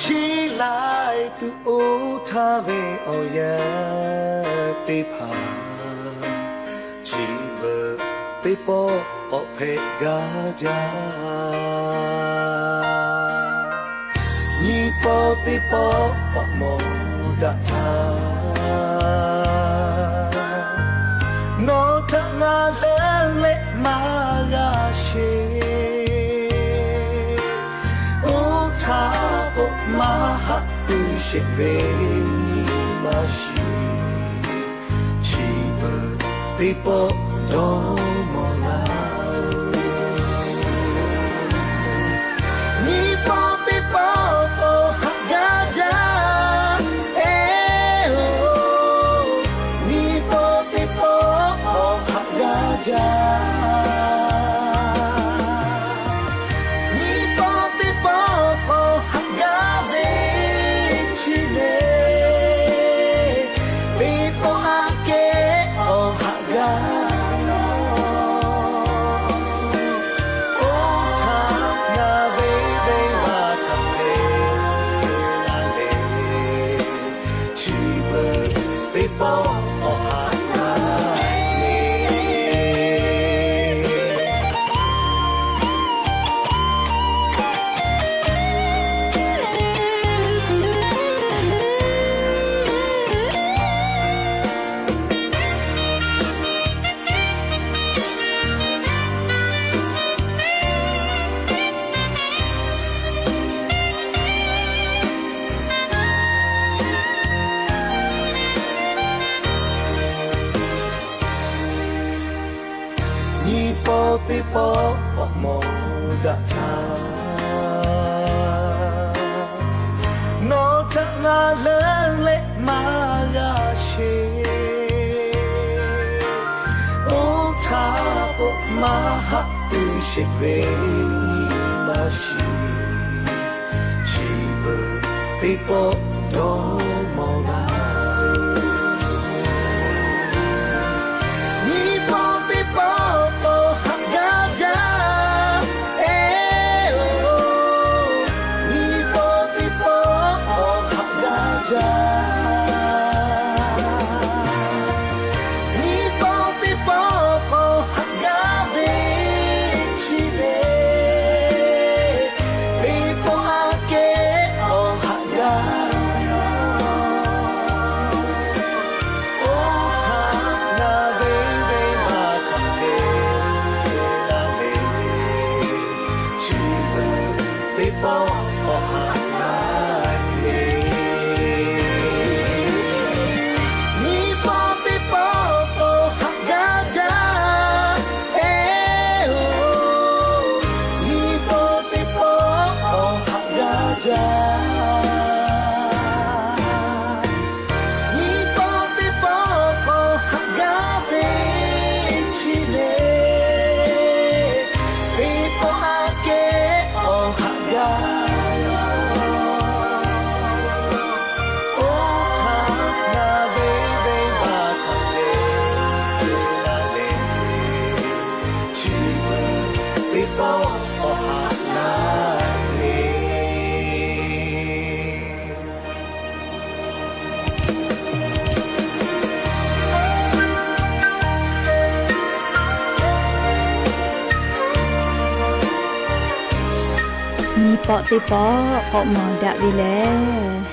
shiˍ laiˉ tuˬ oˇ htaˇ ve awˬ yanˇ teˇ hpaˍ, chi beuꞈ teˇ pawˆ k'awꞈ hpehꞈ gaˇ jaˇ. Nyiˇ pawˆ teˇ pawˆ k'awꞈ mawˬ daꞈ htaˇ, nawˬ htaꞈ ngaˬ leuˉ leh maˇ g'a sheˍ. Oˇ htaˇ k'o maˇ haꞈ pui sheˍ ve maˇ shiˍ, chi beuꞈ teˇ pawˆ dawˇ mawˬ laˇ. Nyiˇ pawˆ teˇ pawˆ k'awꞈ haꞈ gaˇ jaˇ. Eˬ-oˬ, nyiˇ pawˆ teˇ pawˆ k'awꞈ haꞈ gaˇ jaˇ. Nyiˇ pawˆ teˇ pawˆ k'awꞈ haꞈ gaˇ ve chi le, teˇ pawˆ aꞈ kehˉ k'awꞈ haꞈ gaˇ. Oˇ htaˇ ngaˬ ve venˇ baˆ htaꞈ te la leh, chi beuꞈ teˇ pawˆ k'awꞈ haꞈ gaˇ ve. Nyiˇ pawˆ teˇ pawˆ k'awꞈ mawˬ daꞈ htaˇ, nawˬ htaꞈ ngaˬ leuˉ leh maˇ g'a sheˍ. Oˇ htaˇ k'o maˇ haꞈ pui sheˍ ve maˇ shiˍ, chi beuꞈ teˇ pawˆ dawˇ mawˬ laˇ. Nyiˇ pawˆ teˇ pawˆ k'awꞈ haꞈ gaˇ jaˇ. Eˬ-oˬ, nyiˇ pawˆ teˇ pawˆ k'awꞈ haꞈ gaˇ jaˇ. Nyiˇ pawˆ teˇ pawˆ k'awꞈ haꞈ gaˇ ve chi le, teˇ pawˆ aꞈ kehˉ k'awꞈ haꞈ gaˇ ve yoˬ. Pawˆ teˇ pawˆ k'awꞈ mawˬ daꞈ ve lehˬ,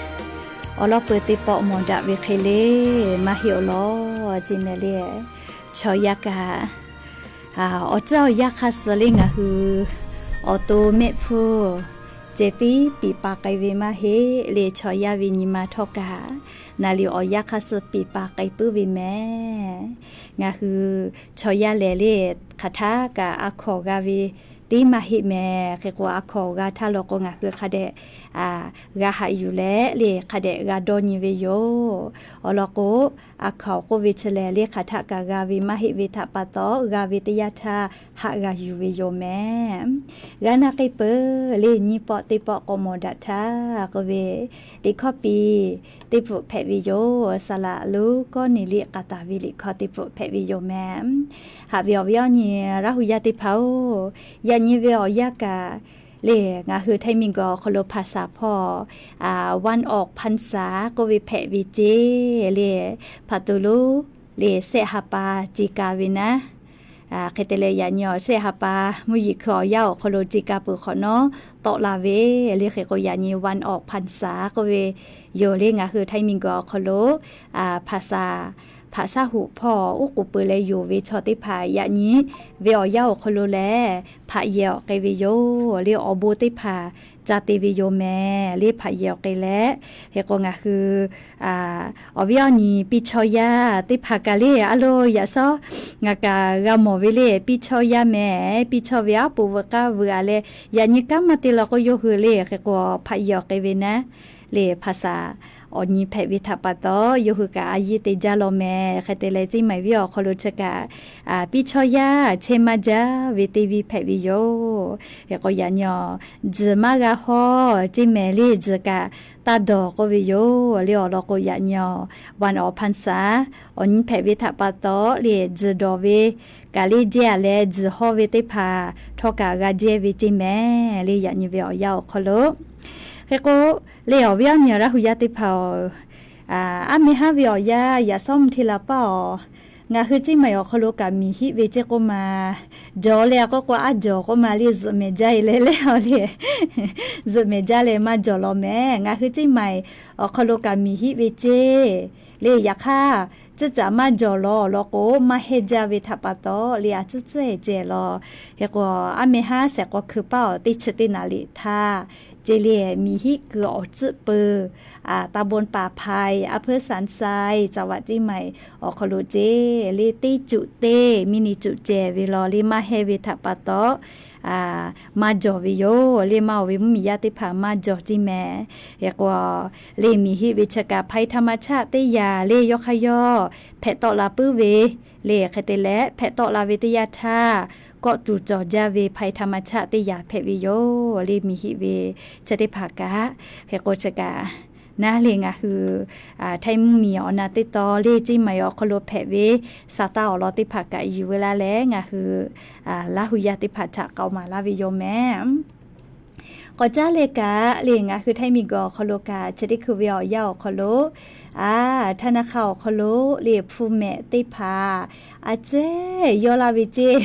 awˬ lawn peuˬ teˇ pawˆ mawˬ daꞈ ve hk'e le maˇ heˆ awˬ lawn ceˇ mehˍ le. Chaw yaˇ kaꞈ, awˬ tcuhˉ awˬ yanˇ hk'aˇ suh le ngaˬ hui awˬ to mehˆ hpfuhˇ ceh tiˉ piˍ pa k'ai ve maˇ heˆ le. Chaw yaˇ ve nyi ma htawˇ kaꞈ naˍ liˍ awˬ yanˇ hk'aˇ suh piˍ pa k'ai puiˉ ve mehˍ. Ngaˬ hui chaw yaˇ lehˬ le hk'aˬ htaˇ kaꞈ a hkawnˍ g'a ve tiˉ maˇ heˆ mehˍ. Hk'e k'o a hkawnˍ g'a htaˇ law k'o ngaˬ hui hk'a dehꞈ g'a haꞈ yuˬ leh le hk'a dehꞈ g'a dawˇ nyi ve yoˬ. Awˬ lawn k'o, a hkawnˍ k'oˆ ve chi lehˬ le hk'aˬ htaˇ kaꞈ g'a ve maˇ heˆ ve htaꞈ pa taw, g'a ve teˇ yanˇ htaˇ haꞈ g'a yuˬ ve yoˬ mehˍ. G'a naˆ k'ai peuˬ le nyiˇ pawˆ teˇ pawˆ k'awꞈ mawˬ daꞈ htaˇ k'oˆ ve, liꞈ hkawˇ piˇ teˇ pfuhˆ hpehꞈ ve yoˬ. Saˍ laꞈ Luˉ kawˉ neˍ liꞈ k'a taˍ ve liꞈ hkawˇ teˇ pfuhˆ hpehꞈ ve yoˬ mehˍ. Haꞈ ve awˬ viˉ awˬ nyi Laˇ hu yaˇ teˇ hpaˍ-oˬ, yaꞈ nyi ve awˬ yanˇ kaꞈ le ngaˬ hui htaiˇ miˬ guiˬ awˬ hk'aw lo hpaˍ saˍ hpawˇ วันออกพรรษา k'oˆ ve hpehꞈ ve ceˇ le. Hpaˍ tuˬ lonˉ le sehˆ ha pa ce ka ve naˉ, hk'e te leh yaꞈ nyi awˬ sehˆ ha pa mvuhˇ yeˬ hkui awˬ yanˇ awˬ hk'aw lo ce ka peuˬ hk'awꞈ nawˉ tawˆ la ve le. Hk'e k'o yaꞈ nyi วันออกพรรษา k'oˆ ve yoˬ le ngaˬ hui htaiˇ miˬ guiˬ awˬ hk'aw lo hpaˍ saˍ hpaˍ saˉ hoꞈ hpawˇ uˉ k'oˍ peuˬ leh yonˍ ve chaw teˇ hpaˍ yaꞈ nyi ve awˬ yanˇ awˬ hk'aw lo lehˬ hpaꞈ yehˬ awˬ k'ai ve yoˬ le. Awˬ bon teˇ hpaˍ ca te ve yoˬ mehˍ le hpaꞈ yehˬ awˬ k'ai leh. Hk'e k'o ngaˬ hui awˬ viˉ awˬ nyi piˇ chaw yaˇ teˇ hpaˍ kaꞈ le a lo yaꞈ shawˉ ngaˬ kaꞈ g'a mawˬ ve le piˇ chaw yaˇ mehˍ. Piˇ chaw ve aˉ poꞈ veuꞈ k'aˇ veuꞈ a leh yaꞈ nyi kanˉ maˇ te law k'o yawˇ hui le hk'e k'o hpaꞈ yehˬ awˬ k'ai ve naˉ le hpaˍ saˍ awˬ nyi hpehꞈ ve htaꞈ pa taw yawˇ hui kaꞈ a yiˇ te jaˇ law mehˍ. Hk'e te leh ceˇ maiˍ viˉ awˬ hk'aw lo chi kaꞈ piˇ chaw yaˇ chehˇ maˇ jaˇ ve teˇ viˇ hpehꞈ ve yoˬ. Hk'e k'o yaꞈ nyi tzuhˬ maˇ g'a hawˇ ceˇ mehˍ le tzuhˬ kaꞈ taˇ dawˬ k'oˆ ve yoˬ le. Awˬ lawn k'o yaꞈ nyi วันออกพรรษา awˬ nyi hpehꞈ ve htaꞈ pa taw le tzuhˬ dawˬ ve kaꞈ le jehˇ a leh tzuhˬ hawˇ ve teˇ hpaˍ htawˇ kaꞈ g'a jehˇ ve ceˇ mehˍ le. Yaꞈ nyi ve awˬ yanˇ awˬ hk'aw lo hk'e k'o le awˬ viˉ awˬ nyi Laˇ hu yaˇ teˇ hpaˍ-oˬ, aˉ meh haˉ ve awˬ yanˇ yaꞈ shawˉ mvuhˇ hteˇ la paˇ-oˬ, ngaˬ hui ceˇ maiˍ awˬ hk'aw lo kaꞈ miˬ hiˆ ve ceˇ k'oˆ ma, jawˬ leh a k'oˆ k'o a jawˬ k'oˆ ma le zuhꞈ mehˍ jaˇ e leh leh a le zuhꞈ mehˍ jaˇ leh maˇ jawˬ law mehˍ. Ngaˬ hui ceˇ maiˍ awˬ hk'aw lo kaꞈ miˬ hiˆ ve ceˇ le yaꞈ hk'aˇ, tcuhˉ caꞈ maˇ jawˬ law awˬ lawn k'o maˇ hehnˇ jaˇ ve htaꞈ pa taw le a tcuhˉ tcuhˉ e ceh law. Hk'e k'o aˉ meh haˉ shehˍ k'aw hkui paˇ awˬ teˇ chi teˇ naˍ riˍ htaˇ ce le miˬ hiˆ kuiˬ awˬ tcuhˉ peuˬ ตำบลป่าไผ่ อำเภอสันทราย จังหวัดเชียงใหม่ awˬ hk'aw lo ce le teˇ cuꞈ teˇ miˇ ni cuꞈ ceh ve law le maˇ hehnˇ ve htaꞈ pa taw maˇ jawˬ ve yoˬ le. Maˇ oˬ ve mvuhˇmiˬ yaˇ teˇ hpaˍ maˇ jawˬ ceˇ mehˍ. Hk'e k'o le miˬ hiˆ ve chi kaꞈ ภัยธรรมชาติ teˇ yanˇ le yawˇ hk'aˇ yawˇ hpehꞈ tawˆ la puiˉ ve le hk'e te leh hpehꞈ tawˆ la ve teˇ yanˇ htaˇ kawˆ tuˬ cawˬ jaˇ ve ภัยธรรมชาติ teˇ yanˇ hpehꞈ ve yoˬ le. Miˬ hiˆ ve chi teˇ hpaˍ kaꞈ hk'e k'o chi kaꞈ naˉ le ngaˬ hui htaiˇ mvuhˇmiˬ awˬ na teˇ taw le ceˇ maiˍ awˬ hk'aw lo hpehꞈ ve sa taˇ awˬ lawn teˇ hpaˍ kaꞈ yuˬ ve laˇ leh ngaˬ hui Laˇ hu yaˇ teˇ hpaˍ htaꞈ k'aoˍ maˍ laˇ ve yoˬ mehˍ. K'awꞈ caˉ leh kaꞈ le ngaˬ hui htaiˇ miˬ guiˬ awˬ hk'aw lo kaꞈ chi teˇ hkui ve awˬ yanˇ awˬ hk'aw lo a ธนาคาร awˬ hk'aw lo le hpu mehꞈ teˇ hpaˍ a cehˇ yawˇ laˇ ve ceˇ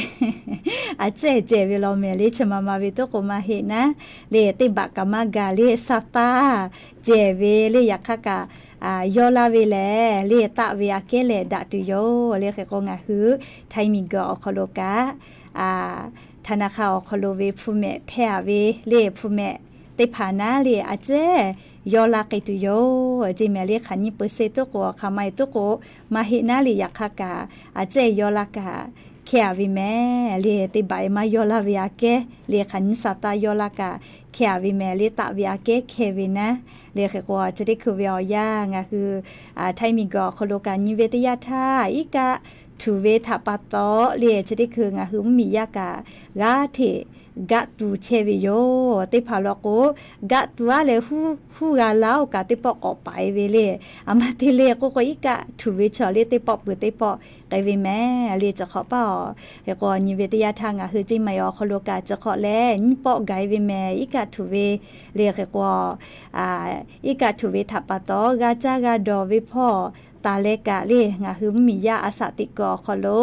a cehˇ cehˬ ve law mehˍ le chi ma ma ve toˉ k'o maˇ heˆ naˉ le teˇ baꞈ kaꞈ maˇ gaˬ le sa taˇ cehˬ ve le yaꞈ hk'aˇ kaꞈ yawˇ laˇ ve lehˬ le taˆ ve aꞈ kehˉ lehˬ daꞈ tuˬ yoˬ le. Hk'e k'o ngaˬ hui htaiˇ miˬ guiˬ awˬ hk'aw lo kaꞈ ธนาคาร awˬ hk'aw lo ve hpu mehꞈ hpehˇ a ve le hpu mehꞈ teˇ hpaˍ naˉ le a cehˇ yawˇ laˇ k'ai tuˬ yoˬ ceˇ mehˍ le. Hk'aˬ nyi เปอร์เซ็นต์ toˉ k'o hk'aˬ ma e toˉ k'o maˇ heˆ naˉ le yaꞈ hk'aˇ kaꞈ a cehˇ yawˇ laˇ kaꞈ hkehˇ a ve mehˍ le. Teˇ baꞈ e maˇ yawˇ laˇ ve aꞈ kehˉ le hk'aˬ nyi sa taˇ yawˇ laˇ kaꞈ hkehˇ a ve mehˍ le taˆ ve aꞈ kehˉ hkehˇ ve naˉ le. Hk'e k'o chi teˇ hkui ve awˬ yanˇ ngaˬ hui htaiˇ miˬ guiˬ awˬ hk'aw lo kaꞈ nyi ve teˇ yanˇ htaˇ iˉ kaˆ htuꞈ ve htaꞈ pa taw le chi teˇ hkui ngaˬ hui mvuhˇmiˬ yaˇ kaꞈ g'aˇ hteꞈ gaˆ tuˬ chehˇ ve yoˬ. Teˇ hpaˍ law k'o gaˆ tuˬ aˉ leh huˉ g'a laˇ-oˬ kaꞈ teˇ pawˆ k'awꞈ paiˍ ve le. A ma te le k'oˆ k'o iˉ kaˆ htuꞈ ve chaw le teˇ pawˆ peuˬ teˇ pawˆ k'ai ve mehˍ le. Chi hk'awꞈ paˇ-oˬ, hk'e k'o nyi ve teˇ yanˇ htaˇ ngaˬ hui ceˇ maiˍ awˬ hk'aw lo kaꞈ chi hk'awꞈ leh nyiˇ pawˆ gaˬ e ve mehˍ iˉ kaˆ htuꞈ ve le. Hk'e k'o iˉ kaˆ htuꞈ ve htaꞈ pa taw g'a caˇ g'a dawˬ ve hpawˇ taˍ leh kaꞈ le ngaˬ hui mvuhˇmiˬ yaˇ a shaꞈ teꞈ kuiˬ awˬ hk'aw lo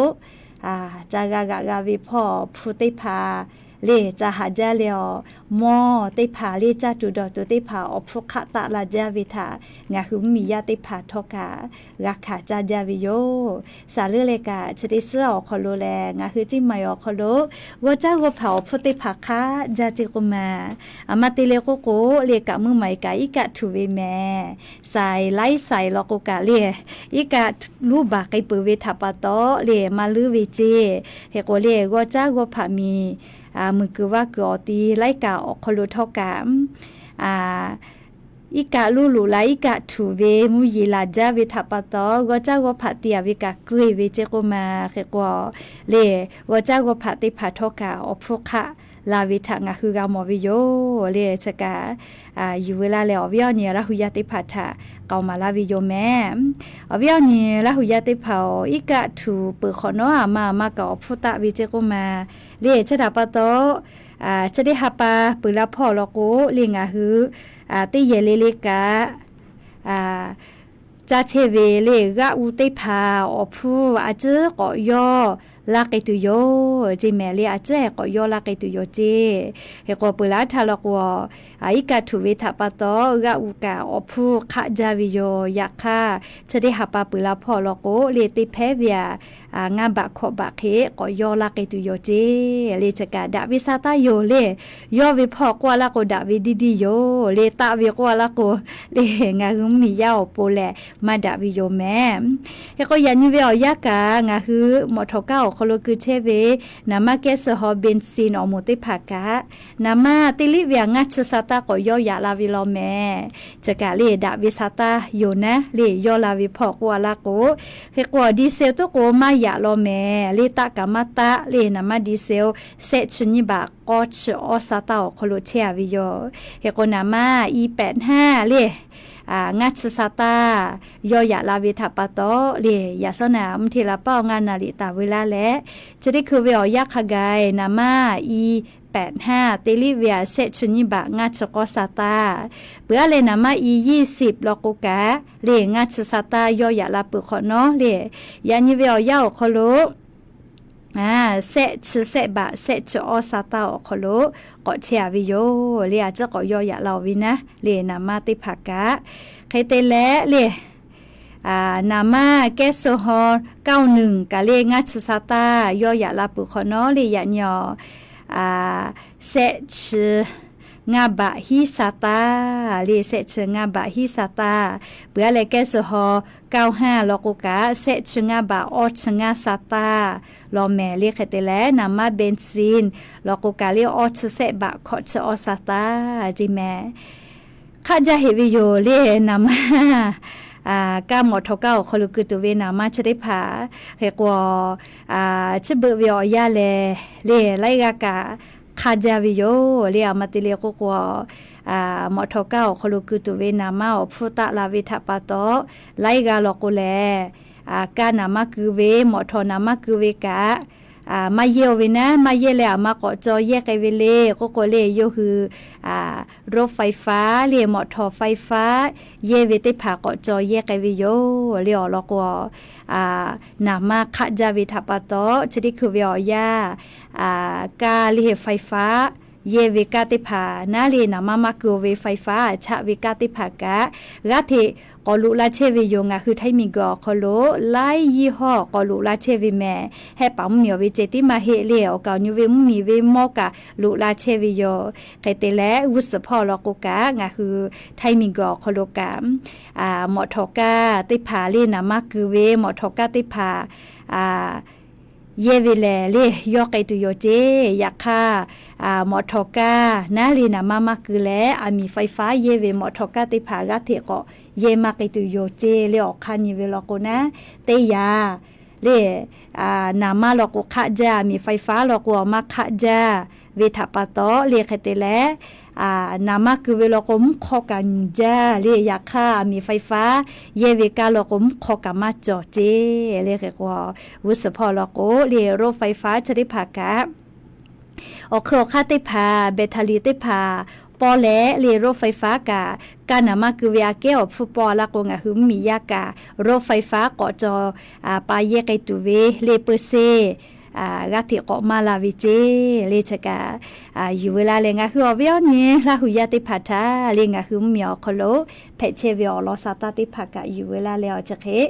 caˇ g'a g'aꞈ g'a ve hpawˇ hpu teˇ hpaˍ lehˬ ca haꞈ jaˇ leh awˬ, mawˇ teˇ hpaˍ lehˬ caˇ tuˬ dawˬ tuˬ teˇ hpaˍ awˬ hpfuhˇ hk'aˆ taˆ la jaˇ ve htaꞈ ngaˬ hui mvuhˇmiˬ yaˇ teˇ hpaˍ htawˇ kaꞈ g'a hkanˍ caˇ jaˇ ve yoˬ. Saˍ leuˉ leh kaꞈ chi teˇ suhˉ awˬ hk'aw lo lehˬ, ngaˬ hui Ciˇ maˬ awˬ hk'aw lo g'awˇ caˉ g'awˇ hpaꞈ awˬ hpfuhˇ teˇ hpaˍ hk'aˆ jaˇ ceˇ k'oˆ ma. Aˬ ma te leh k'oˆ k'o lehˬ, kaꞈ mvuhˇ maˬ kaꞈ iˉ kaˆ htuꞈ ve mehˍ. Saiˍ laiˉ saiˍ law k'o kaꞈ lehˬ, iˉ kaˆ luˉ baˬ k'ai peuˬ ve htaꞈ pa taw lehˬ maˇ leuˉ ve ceˇ. Hk'e k'o lehˬ, g'awˇ caˉ g'awˇ hpaꞈ miˬ muiˬ kuiˬ vaˇ kuiˬ awˬ ti laiˉ kaꞈ awˬ hk'aw lo htawˇ kaꞈ iˉ kaˆ luˇ loꞈ la iˉ kaˆ htuꞈ ve mvuhˇ yeˬ laˬ jaˇ ve htaꞈ pa taw, g'awˇ caˉ g'awˇ hpaꞈ te a ve kaꞈ keu e ve ceˇ k'oˆ ma. Hk'e k'o lehˬ, g'awˇ caˉ g'awˇ hpaꞈ teˇ hpaˍ htawˇ kaꞈ awˬ hpfuhˇ hk'aˆ la ve htaꞈ ngaˬ hui g'a mawˬ ve yoˬ. Lehˬ chi kaꞈ yuˬ ve laˇ leh, awˬ viˉ awˬ nyi Laˇ hu yaˇ teˇ hpaˍ htaꞈ k'aoˍ maˍ laˇ ve yoˬ mehˍ. Awˬ viˉ awˬ nyi Laˇ hu yaˇ teˇ hpaˍ-oˬ, iˉ kaˆ htuꞈ peuˬ hk'awꞈ nawˉ aˬ ma aˬ ma kaꞈ awˬ hpfuhˇ taˆ ve ceˇ k'oˆ ma. Lehˬ chi htaꞈ pa taw, chi teˇ ha pa peuˬ la hpawˇ law k'o lehˬ, ngaˬ hui teˇ yehˬ le le kaꞈ caˇ chehˇ ve lehˬ, g'aˆ u teˇ hpaˍ awˬ hpfuhˇ a ciˉ k'awꞈ yawˇ laˇ k'ai tuˬ yoˬ ceˇ mehˍ. Lehˬ a ciˉ k'awꞈ yawˇ laˇ k'ai tuˬ yoˬ ceˇ. Hk'e k'o peuˬ laˇ htaˇ law k'o, iˉ kaˆ htuꞈ ve htaꞈ pa taw g'aˆ u kaꞈ awˬ hpfuhˇ hk'aˆ jaˇ ve yoˬ. Yaꞈ hk'aˇ chi teˇ ha pa peuˬ la hpawˇ law k'o lehˬ, teˇ hpehˇ ve aꞈ ngaˇ baꞈ hkawꞈ baꞈ hk'e k'awꞈ yawˇ laˇ k'ai tuˬ yoˬ ceˇ. Lehˬ chi kaꞈ daꞈ ve sa taˇ yoˬ lehˬ. Yawˇ ve hpawˇ k'oˆ a laˇ k'o, daꞈ ve diˇ diˇ yoˬ lehˬ. Taˆ ve k'oˆ a laˇ k'o lehˬ, ngaˬ hui mvuhˇmiˬ yaˇ awˬ pon lehˬ maˇ daꞈ ve yoˬ mehˍ. Hk'e k'o yaꞈ nyi ve awˬ yanˇ kaꞈ ngaˬ hui mawꞈ htawˍ kaˇ awˬ hk'aw lo keu chehˇ ve naˍ manˇ kehˉ suh haw เบนซิน awˬ moˍ teˇ hpaˍ kaꞈ, naˍ manˇ teˇ liˆ ve aꞈ ngaˇ chi sa taˇ k'awꞈ yawˇ yaꞈ la ve law mehˍ. Chi kaꞈ lehˬ daꞈ ve sa taˇ yoˬ naˉ lehˬ, yawˇ la ve hpawˇ k'oˆ a laˇ k'o. Hk'e k'o diesel tuˉ k'o maˇ yaꞈ law mehˍ. Lehˬ taˆ kaꞈ maˇ taˆ lehˬ, naˍ manˇ diesel sehˆ chi nyiˇ baꞈ k'awˇ chi awˇ sa taˇ awˬ hk'aw lo chehˇ a ve yoˬ. Hk'e k'o naˍ manˇ อีแปดห้า lehˬ ngaˇ chi sa taˇ yawˇ yaꞈ la ve htaꞈ pa taw lehˬ, yaꞈ shawˉ naˍ mvuhˇ hteˇ la paˆ awˬ ngaˇ naˍ riˍ taˍ ve laˇ leh, chi teˇ hkui ve awˬ yanˇ hk'a gaˬ naˍ manˇ อีแปดห้า teˇ liˆ ve aꞈ sehˆ chi nyiˇ baꞈ ngaˇ chi k'awˇ sa taˇ, peuˬ aˉ leh naˍ manˇ อียี่สิบ law k'o kaꞈ lehˬ, ngaˇ chi sa taˇ yawˇ yaꞈ la peuˬ hk'awꞈ nawˉ lehˬ, yaꞈ nyi ve awˬ yanˇ awˬ hk'aw lo sehˆ chi sehˆ baꞈ sehˆ chi awˇ sa taˇ awˬ hk'aw lo k'awꞈ chehˇ a ve yoˬ. Lehˬ a ciˉ k'awꞈ yawˇ yaꞈ la oˬ ve naˉ lehˬ, naˍ manˇ teˇ hpaˍ kaꞈ. Hk'e te leh lehˬ, naˍ manˇ kehˉ suh haw เก้าหนึ่ง kaꞈ lehˬ ngaˇ chi sa taˇ yawˇ yaꞈ la peuˬ hk'awꞈ nawˉ lehˬ, yaꞈ nyi awˬ sehˆ chi ngaˇ baꞈ hiˉ sa taˇ lehˬ, sehˆ chi ngaˇ baꞈ hiˉ sa taˇ. Peuˬ aˉ leh kehˉ suh haw เก้าห้า law k'o kaꞈ sehˆ chi ngaˇ baꞈ awˇ chi ngaˇ sa taˇ law mehˍ. Lehˬ hk'e te leh naˍ manˇ เบนซิน law k'o kaꞈ lehˬ awˇ chi sehˆ baꞈ hkawꞈ chi awˇ sa taˇ ceˇ mehˍ. Hk'aˆ jaˇ heꞈ ve yoˬ lehˬ, naˍ manˇ kaˇ mawꞈ htawˍ kaˇ awˬ hk'aw lo keu tuˬ ve naˍ manˇ chi teˇ hpaˍ. Hk'e k'o, chi beuꞈ ve awˬ yanˇ lehˬ lehˬ, laiˉ g'aˇ kaꞈ hk'aˇ jaˇ ve yoˬ lehˬ. Aˬ ma te leh k'oˆ k'o, mawꞈ htawˍ kaˇ awˬ hk'aw lo keu tuˬ ve naˍ manˇ awˬ hpfuhˇ taˆ la ve htaꞈ pa taw, laiˉ g'aˇ law k'o lehˬ, kaˇ naˍ manˇ keu ve, mawꞈ htawˍ naˍ manˇ keu ve kaꞈ maˇ yehˇ oˬ ve naˉ, maˇ yehˇ leh aˬ ma k'awꞈ caw yehˇ k'ai ve le k'oˆ k'o lehˬ, yawˇ hui รถไฟฟ้า lehˬ mawꞈ htawˍ ไฟฟ้า yehˇ ve teˇ hpaˍ k'awꞈ caw yehˇ k'ai ve yoˬ lehˬ. Awˬ lawn k'o, naˍ manˇ hk'aˆ jaˇ ve htaꞈ pa taw, chi teˇ hkui ve awˬ yanˇ kaˇ lehˬ ไฟฟ้า yehˇ ve kaˇ teˇ hpaˍ naˉ lehˬ, naˍ manˇ maˇ keu ve ไฟฟ้า chaˆ ve kaˇ teˇ hpaˍ kaꞈ g'aˇ hteꞈ k'awꞈ loꞈ la chehˇ ve yoˬ. Ngaˬ hui Htaiˇ miˬguiˬ awˬ hk'aw lo laiˉ yiˇ hawˉ k'awꞈ loꞈ la chehˇ ve mehˍ. Hehˆ paˍ mvuhˇmiˬ awˬ ve ceh tiˉ maˇ heˆ lehˬ, awˬ kaˍ awˬ nu ve mvuhˇmiˬ ve mawˇ kaꞈ loꞈ la chehˇ ve yoˬ. Hk'e te leh g'uˇ suhˍ hpawˇ law k'o kaꞈ ngaˬ hui Htaiˇ miˬguiˬ awˬ hk'aw lo kaꞈ mawꞈ htawˍ kaˇ teˇ hpaˍ lehˬ, naˍ manˇ keu ve mawꞈ htawˍ kaˇ teˇ hpaˍ yehˇ ve lehˬ lehˬ, yawˇ k'ai tuˬ yoˬ ceˇ. Yaꞈ hk'aˇ, mawꞈ htawˍ kaˇ naˉ lehˬ naˍ manˇ maˇ keu leh, aˬ miˍ ไฟฟ้า yehˇ ve mawꞈ htawˍ kaˇ teˇ hpaˍ g'aˇ hteꞈ k'awꞈ yehˇ maˇ k'ai tuˬ yoˬ ceˇ lehˬ. Awˬ hk'aˇ nyi ve law k'o naˉ, teˇ yanˇ lehˬ, naˍ manˇ law k'o hk'aˆ jaˇ, aˬ miˍ ไฟฟ้า law k'o awˬ maˇ hk'aˆ jaˇ ve htaꞈ pa taw lehˬ, hk'e te leh naˍ manˇ keu ve law k'o mvuhˇ hk'aw kaꞈ nyi jaˇ lehˬ. Yaꞈ hk'aˇ, aˬ miˍ ไฟฟ้า yehˇ ve kaˇ law k'o mvuhˇ hk'aw kaꞈ maˇ cawˬ ceˇ lehˬ. Hk'e k'o, g'uˇ suhˍ hpawˇ law k'o lehˬ, รถไฟฟ้า chi teˇ hpaˍ kaꞈ awˬ hk'eun awˬ hk'aˇ teˇ hpaˍ แบตเตอรี่ teˇ hpaˍ pawˇ leh lehˬ, รถไฟฟ้า kaꞈ kaˇ naˍ manˇ keu ve aꞈ kehˉ awˬ hpfuhˇ pawˇ a laˇ k'o, ngaˬ hui mvuhˇmiˬ yaˇ kaꞈ รถไฟฟ้า k'awꞈ caw pa yehˇ k'ai tuˬ ve lehˬ เปอร์เซ็นต์ g'aˇ hteꞈ k'awꞈ maˇ la ve ceˇ le. Chi kaꞈ yuˬ veu laˇ leh ngaˬ hui awˬ viˉ awˬ nyi Laˇ hu yaˇ teˇ hpaˍ htaꞈ le ngaˬ hui mvuhˇmiˬ awˬ hk'aw lo hpehꞈ chehˇ ve awˬ lawn sa taˇ teˇ hpaˍ kaꞈ yuˬ veu laˇ leh awˬ chi hk'e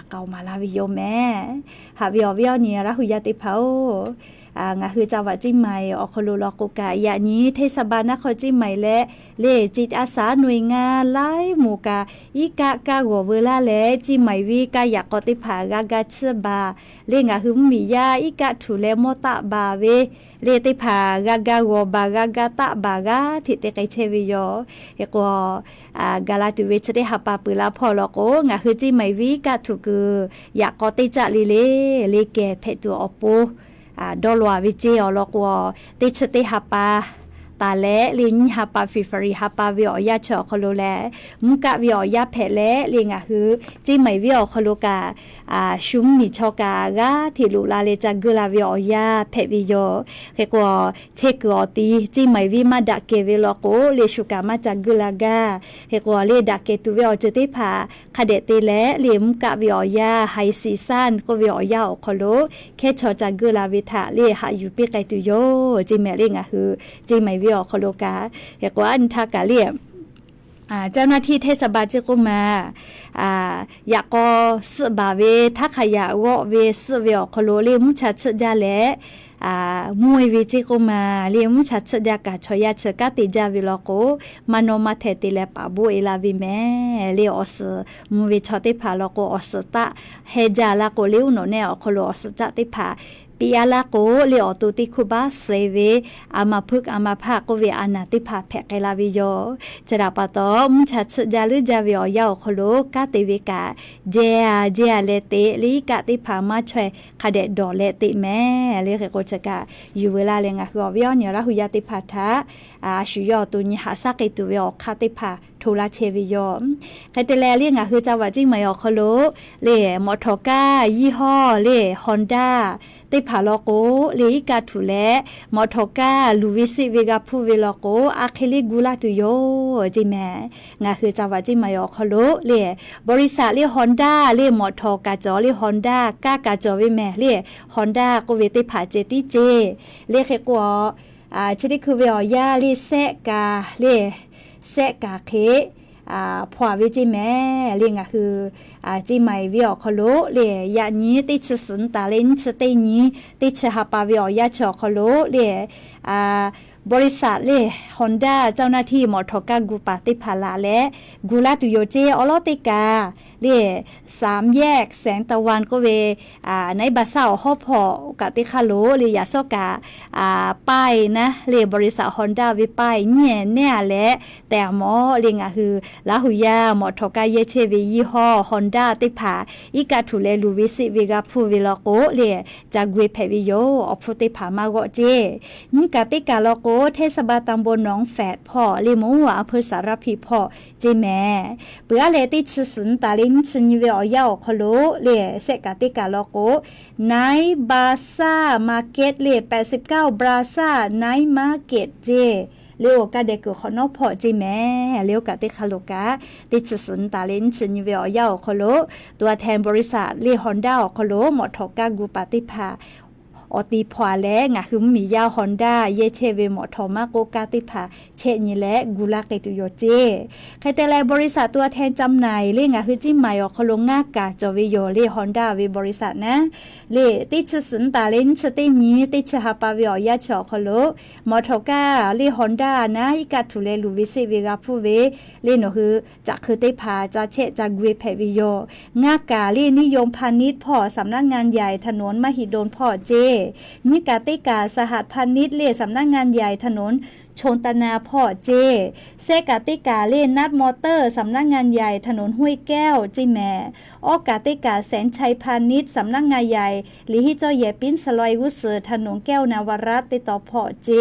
k'aoˍ maˍ laˇ ve yoˬ mehˍ. Haꞈ ve awˬ viˉ awˬ nyi Laˇ hu yaˇ teˇ hpaˍ-oˬ, ngaˬ hui จังหวัดเชียงใหม่ awˬ hk'aw lo law k'o kaꞈ yaꞈ nyi เทศบาลนครเชียงใหม่ leh le จิตอาสาหน่วยงาน laiˉ moˍ kaꞈ iˉ kaˆ kaˇ g'awˬ veu laˇ leh เชียงใหม่ venˇ kaˇ yaꞈ k'aw teˇ hpaˍ g'a ga chiˇ baˬ le ngaˬ hui mvuhˇmiˬ yaˇ iˉ kaˆ htuꞈ leh mawˇ taˆ baˬ ve le teˇ hpaˍ g'a ga g'awˬ baˬ g'a ga taˆ baˬ g'aˇ hteꞈ te k'ai chehˇ ve yoˬ. Hk'e k'o, gaˬ la tuˬ ve chi teˇ ha pa peuˬ la hpawˇ law k'o ngaˬ hui เชียงใหม่ venˇ iˉ kaˆ htuꞈ kuiˬ yaꞈ k'aw teˇ caˆ le le le kehˬ hpehꞈ tuˬ awˬ pon dawˇ law ve ceˇ awˬ lawn k'o, teˇ chi teˇ ha pa taˍ leh le nyiˇ ha pa February ha pa ve awˬ yanˇ chi awˬ hk'aw lo leh mvuhˇ kaˆ ve awˬ yanˇ hpehꞈ leh le ngaˬ hui เชียงใหม่ venˇ awˬ hk'aw lo kaꞈ shu mvuhˇmiˬ chaw kaꞈ g'aˇ hteꞈ loꞈ la leh ca geuˆ la ve awˬ yanˇ hpehꞈ ve yoˬ. Hk'e k'o, chehˇ kuiˬ awˬ ti เชียงใหม่ venˇ maˇ daꞈ kehˬ ve law k'o le shu kaꞈ maˇ ca geuˆ la gaˇ. Hk'e k'o, le daꞈ kehˬ tuˬ ve awˬ ceuˬ teˇ hpaˍ hk'a dehꞈ te leh le mvuhˇ kaˆ ve awˬ yanˇ ไฮซีซั่น k'oˆ ve awˬ yanˇ awˬ hk'aw lo hkehˉ chaw ca geuˆ la ve htaꞈ le haꞈ yuˬ piˇ k'ai tuˬ yoˬ ceˇ mehˍ le ngaˬ hui เชียงใหม่ venˇ awˬ hk'aw lo kaꞈ. Hk'e k'o, aˉ nyi htaˇ kaꞈ le เจ้าหน้าที่เทศบาล ceˇ k'oˆ ma, yaꞈ k'aw suhˆ baˬ ve htaˇ hk'a yaꞈ g'awˆ ve suhˆ ve awˬ hk'aw lo le mvuhˇ cha tsuhˆ jaˇ leh mvuhˇ e ve ceˇ k'oˆ ma, le mvuhˇ cha tsuhˆ jaˇ kaꞈ chaw yaˇ chi kanˉ te jaˇ ve law k'o, maˇ nawˇ maˇ hteh te leh paˍ boˆ e la ve mehˍ le awˬ suhˍ mvuh ve chaw teˇ hpaˍ law k'o awˬ suhˍ taˆ heh jaˇ laˇ k'o le uˉ nawꞈ nehˆ awˬ hk'aw lo awˬ suhˍ caˆ teˇ hpaˍ piˇ a laˇ k'o le awˬ to teˇ hkuˇ baˆ suh ve อามาพึกษ์ อามาพาต k'oˆ ve a naˬ teˇ hpaˍ hpehꞈ k'ai la ve yoˬ. Chi htaꞈ pa taw mvuhˇ cha tsuhˆ jaˇ leuˉ jaˇ ve awˬ yanˇ awˬ hk'aw lo kanˉ te ve kaꞈ jehˇ a jehˇ a leh te le iˉ kaˆ teˇ hpaˍ maˇ chaweh hk'a dehꞈ dawˬ leh te mehˍ le. Hk'e k'o chi kaꞈ yuˬ veu laˇ leh ngaˬ hui awˬ viˉ awˬ nyi Laˇ hu yaˇ teˇ hpaˍ htaꞈ a shu yawˇ awˬ to nyi haꞈ shaˉ k'ai tuˬ ve awˬ hk'aˇ teˇ hpaˍ hto laˇ chehˇ ve yoˬ. Hk'e te leh le ngaˬ hui จังหวัดเชียงใหม่ awˬ hk'aw lo le mawꞈ htawˍ kaˇ ยี่ห้อ le Honda teˇ hpaˍ law k'o le iˉ kaˆ htuꞈ leh mawꞈ htawˍ kaˇ luˬ ve seˆ ve g'a hpuˇ ve law k'o a hk'e le gu laˇ tuˬ yoˬ ceˇ mehˍ. Ngaˬ hui จังหวัดเชียงใหม่ awˬ hk'aw lo le บริษัท le Honda le mawꞈ htawˍ kaꞈ cawˬ le Honda kaˇ kaꞈ cawˬ ve mehˍ le Honda k'oˆ ve teˇ hpaˍ ceh tiˉ ceˇ le. Hk'e k'o, chi teˇ hkui ve awˬ yanˇ le sehˆ kaˍ le sehˆ kaˍ hk'e hpaw ve ceˇ mehˍ le ngaˬ hui เชียงใหม่ venˇ awˬ hk'aw lo le yaꞈ nyi teˇ chi suhˍ nyi taˍ leh nyiˇ chi teˇ nyi teˇ chi ha pa ve awˬ yanˇ chi awˬ hk'aw lo le บริษัท le Honda เจ้าหน้าที่ mawꞈ htawˍ kaˇ gu paˍ teˇ hpaˍ laˬ leh gu laˇ tuˬ yoˬ ceˇ. Awˬ lawn teˇ kaꞈ le สามแยกแสงตะวัน k'oˆ ve ในบาซ่า awˬ hawˉ hpawꞈ kaꞈ teˇ hk'aˇ lo le yaꞈ shawˉ kaꞈ ป้าย naˉ le บริษัท Honda ve ป้าย nyiˇ nehˉ a leh tehꞈ mawˬ le ngaˬ hui Laˇ hu yaˇ mawꞈ htawˍ kaˇ yehˇ chehˇ ve ยี่ห้อ Honda teˇ hpaˍ iˉ kaˆ htuꞈ leh luˬ ve seˆ ve g'a hpuˇ ve law k'o le ca gu e hpehꞈ ve yoˬ. Awˬ hpfuhˇ teˇ hpaˍ maˇ g'awˆ ceˇ. Nyiˇ kaꞈ teˇ kaꞈ law k'o เทศบาลตำบลหนองแฝด hpawˇ le moˬ อำเภอสารพี hpawˇ ceˇ mehˍ. Peuˬ aˉ leh teˇ chi suhˍ nyi taˍ leh nyiˇ chi nyi ve awˬ yanˇ awˬ hk'aw lo le sehˆ kaꞈ teˇ kaꞈ law k'o ในบาซ่า market เลย แปดสิบเก้า บาซ่า night market เจ้ le oˇ kaˇ deh kuiˬ hk'awꞈ nawˉ hpawˇ ceˇ mehˍ. Le oˇ kaꞈ teˇ hk'aˇ lo kaꞈ teˇ chi suhˍ nyi taˍ leh nyiˇ chi nyi ve awˬ yanˇ awˬ hk'aw lo ตัวแทนบริษัท le Honda awˬ hk'aw lo mawꞈ htawˍ kaˇ gu paˍ teˇ hpaˍ awˬ ti hpaw a leh ngaˬ hui mvuhˇmiˬ yaˇ Honda yehˇ chehˇ ve mawꞈ htawˍ maˇ k'oˆ kaˇ teˇ hpaˍ chehˇ nyi leh gu laˇ k'ai tuˬ yoˬ ceˇ. Hk'e te leh บริษัท ตัวแทนจำหน่าย le ngaˬ hui เชียงใหม่ awˬ hk'aw lo ngaˇ kaˍ cawˬ ve yoˬ le Honda ve บริษัท naˉ le teˇ chi suhˍ nyi taˍ leh nyiˇ chi teˇ nyi teˇ chi ha pa ve awˬ yanˇ chi awˬ hk'aw lo mawꞈ htawˍ kaˇ le Honda naˉ iˉ kaˆ htuꞈ leh luˬ ve seˆ ve g'a hpuˇ ve le nawˬ hui caꞈ hk'eu teˇ hpaˍ ca chehˇ ca gu e hpehꞈ ve yoˬ. Ngaˇ kaˍ le นิยมพาณิชย์ hpawˇ สำนักงานใหญ่ ถนนมหิดล hpawˇ ceˇ. Nyiˇ kaꞈ teˇ kaꞈ สหัสพาณิชย์ le สำนักงานใหญ่ ถนนชลตนา hpawˇ ceˇ. Sehˆ kaꞈ teˇ kaꞈ le นัทมอเตอร์ สำนักงานใหญ่ ถนนห้วยแก้ว ceˇ mehˍ. Awˇ kaꞈ teˇ kaꞈ แสนชัยพาณิชย์ สำนักงานใหญ่ หลีฮิจอแหย่ปิ้น ซอยวุฒิเสริฐ ถนนแก้วนวรัตน์ teˇ taw hpawˇ ceˇ.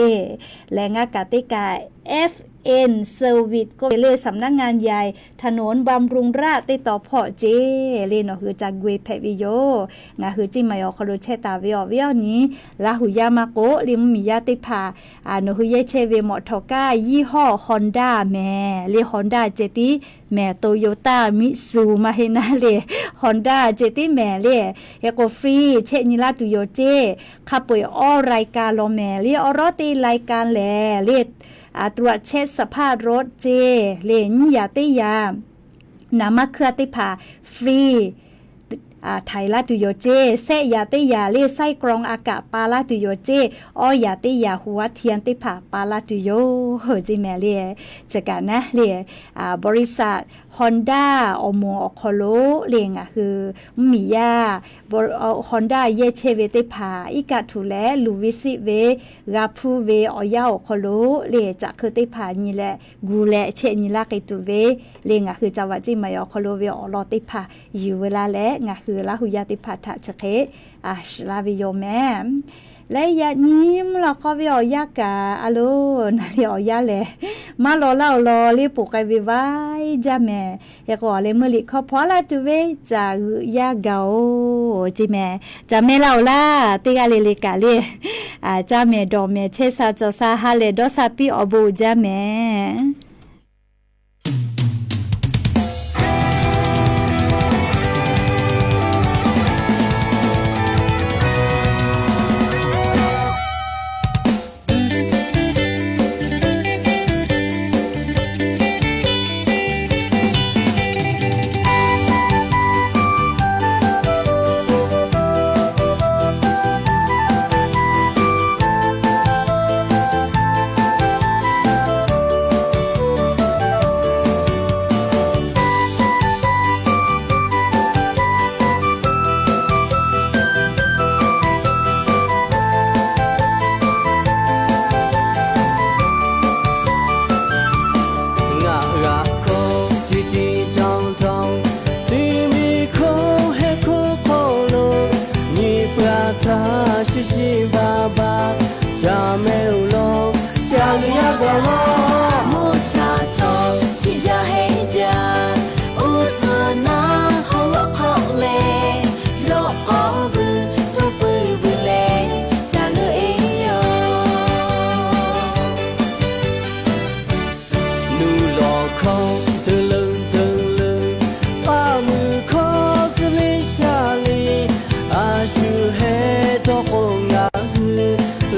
Lehˬ ngaˇ kaꞈ teˇ kaꞈ เอฟเอ็น Service ก็เลย สำนักงานใหญ่ ถนนบำรุงราษฎร์ teˇ taw hpawˇ ceˇ. Le nawˬ hui ca gu e hpehꞈ ve yoˬ. Ngaˬ hui เชียงใหม่ awˬ hk'aw lo chehˇ taˍ ve awˬ viˉ awˬ nyi Laˇ hu yaˇ maˇ k'oˆ le mvuhˇmiˬ yaˇ teˇ hpaˍ nawˬ hui yehˇ chehˇ ve mawꞈ htawˍ kaˇ ยี่ห้อ Honda mehˍ. Le Honda ceh tiˉ mehˍ, Toyota, Mitsu maˇ heˆ naˉ le Honda ceh teˇ mehˍ le. Hk'e k'o free chehˇ nyi laˇ tuˬ yoˬ ceˇ. Hk'a peu-eˬ awˇ รายการ law mehˍ le, awˬ rawˉ teˇ รายการ lehˬ le, ตรวจเช็คสภาพรถ ceˇ le, nyiˇ yaꞈ teˇ yaꞈ naˍ maˇ hkuiˇ-a teˇ hpaˍ free htaiˍ laˇ tuˬ yoˬ ceˇ. Sehˆ yaꞈ teˇ yaꞈ le ไส้กรองอากาศ pa laˇ tuˬ yoˬ ceˇ. Awˇ yaꞈ teˇ yaꞈ หัวเทียน teˇ hpaˍ pa laˇ tuˬ yoˬ ceˇ mehˍ le. Chi kaꞈ naˉ le, บริษัท Honda awˬ moˍ awˬ hk'aw lo le ngaˬ hui mvuhˇmiˬ yaˇ Honda yehˇ chehˇ ve teˇ hpaˍ iˉ kaˆ htuꞈ leh luˬ ve siˆ ve g'a hpuˇ ve awˬ yanˇ awˬ hk'aw lo le caꞈ hk'eu teˇ hpaˍ nyi leh gu leh chehˇ nyi laˇ k'ai tuˬ ve le ngaˬ hui ca vaꞈ ceˇ maˍ awˬ hk'aw lo ve awˬ lawn teˇ hpaˍ yuˬ veu laˇ leh ngaˬ hui Laˇ hu yaˇ teˇ hpaˍ htaꞈ chi hk'e shiˍ laˇ ve yoˬ mehˍ. Leh yaꞈ nyi mvuhˇ lawꞈ hk'aw ve awˬ yanˇ kaꞈ a lo, naˬ le awˬ yanˇ lehˬ maˇ law laˇ awˬ lawn le poˬ k'ai ve vaiˇ jaˇ mehˍ. Hk'e k'o leh meuˇ liꞈ hkawˇ hpaw laˇ tuˬ ve caˬ g'euꞈ yaˇ gaˬ-oˬ ceˇ mehˍ. Caˬ mehˍ laˇ-oˬ laˇ, teˇ g'aˇ le le kaꞈ le, caˇ mehˍ dawˬ mehˍ chehˇ sha cawˬ sha ha lehˬ dawˇ sha piˇ awˬ bon jaˇ mehˍ. Ngaˬ g'a hkawˇ tiˇ tiˇ tawˇ tawˇ, tiˇ miˬ hkoˇ heh hkoˇ hk'aw lo, nyi peuˬ a htaˇ shiˍ shiˍ baˬ baˬ, caˇ mehˍ uˬ law, caˇ g'euꞈ yaˇ gaˬ law. Mawˇ chaꞈ chaw chi jaˇ heˆ jaˇ, uˉ tcuhˉ naˉ hawˉ g'awˆ hk'awˆ leh, yawˇ k'awꞈ vuiˬ co puiˬ vuiˬ leh, caˇ g'euꞈ e yoˬ. Nuˬ lawˬ hkawˇ teu leuˬ teu leuˬ, k'aˇ muiˬ hkawˇ suh le sha le, a shu heh dawˇ k'o ngaˬ hui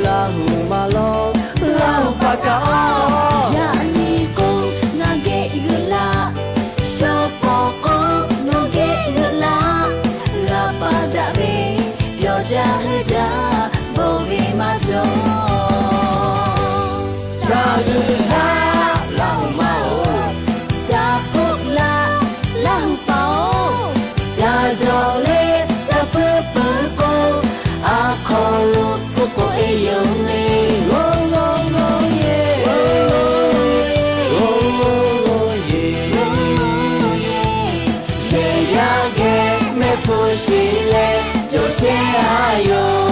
Laˇ hu maˍ lawˬ, Laˇ hu paˍ kaꞈ awˬ. Yaꞈ nyi k'o ngaˬ geh g'euꞈ laˇ, shaw paw k'o nawˬ geh g'euꞈ laˇ, g'a pa daꞈ ve yawˇ jaˇ hui jaˇ bon ve maˇ cawˬ. Caˇ g'euꞈ laˇ, Laˇ hu maˍ-oˬ, caˇ k'oˆ laˇ, Laˇ hu paˍ-oˬ, caˇ jawˬ leh caˇ puiˉ puiˉ k'o, a hk'aw lo hpu k'oꞈ e yoˬ le. G'awˇ g'awˇ g'awˇ ye, g'awˇ g'awˇ g'awˇ ye, yehˬ yaˇ geh mehˆ hpu shiˍ leh cawˬ chehˇ a yoˬ.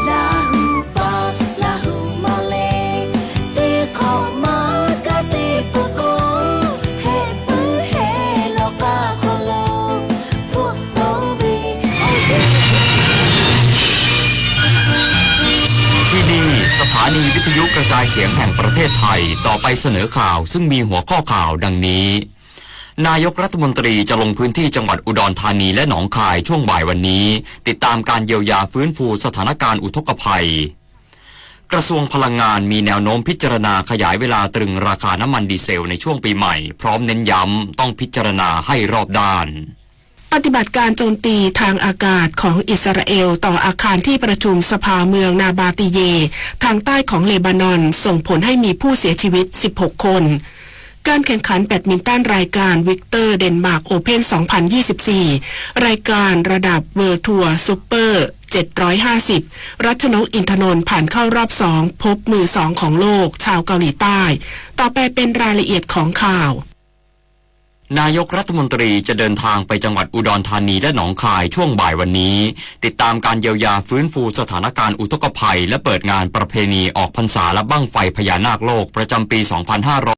Laˇ hu paˍ Laˇ hu maˍ leh, teˇ hk'awꞈ maˇ kaˇ te peuˬ k'o, heh puiˉ heh lawˬ k'aˇ hk'aw lo hpfuhˆ tawˆ ve ที่นี่ สถานีวิทยุกระจายเสียงแห่งประเทศไทย ต่อไปเสนอข่าว ซึ่งมีหัวข้อข่าวดังนี้ นายกรัฐมนตรีจะลงพื้นที่จังหวัดอุดรธานีและหนองคายช่วงบ่ายวันนี้ ติดตามการเยียวยาฟื้นฟูสถานการณ์อุทกภัย กระทรวงพลังงานมีแนวโน้มพิจารณาขยายเวลาตรึงราคาน้ำมันดีเซลในช่วงปีใหม่ พร้อมเน้นย้ำต้องพิจารณาให้รอบด้าน ปฏิบัติการโจมตีทางอากาศของอิสราเอลต่ออาคารที่ประชุมสภาเมืองนาบาติเย ทางใต้ของเลบานอน ส่งผลให้มีผู้เสียชีวิต สิบหก คน การแข่งขันแบดมินตันรายการ Victor Denmark Open สองพันยี่สิบสี่ รายการระดับ World Tour Super เจ็ดร้อยห้าสิบ รัชนก อินทนนท์ ผ่านเข้ารอบสอง พบมือสองของโลก ชาวเกาหลีใต้ ต่อไปเป็นรายละเอียดของข่าว นายกรัฐมนตรีจะเดินทางไปจังหวัดอุดรธานีและหนองคายช่วงบ่ายวันนี้ ติดตามการเยียวยาฟื้นฟูสถานการณ์อุทกภัย และเปิดงานประเพณีออกพรรษาและบั้งไฟพญานาคโลกประจำปี สองพันห้าร้อย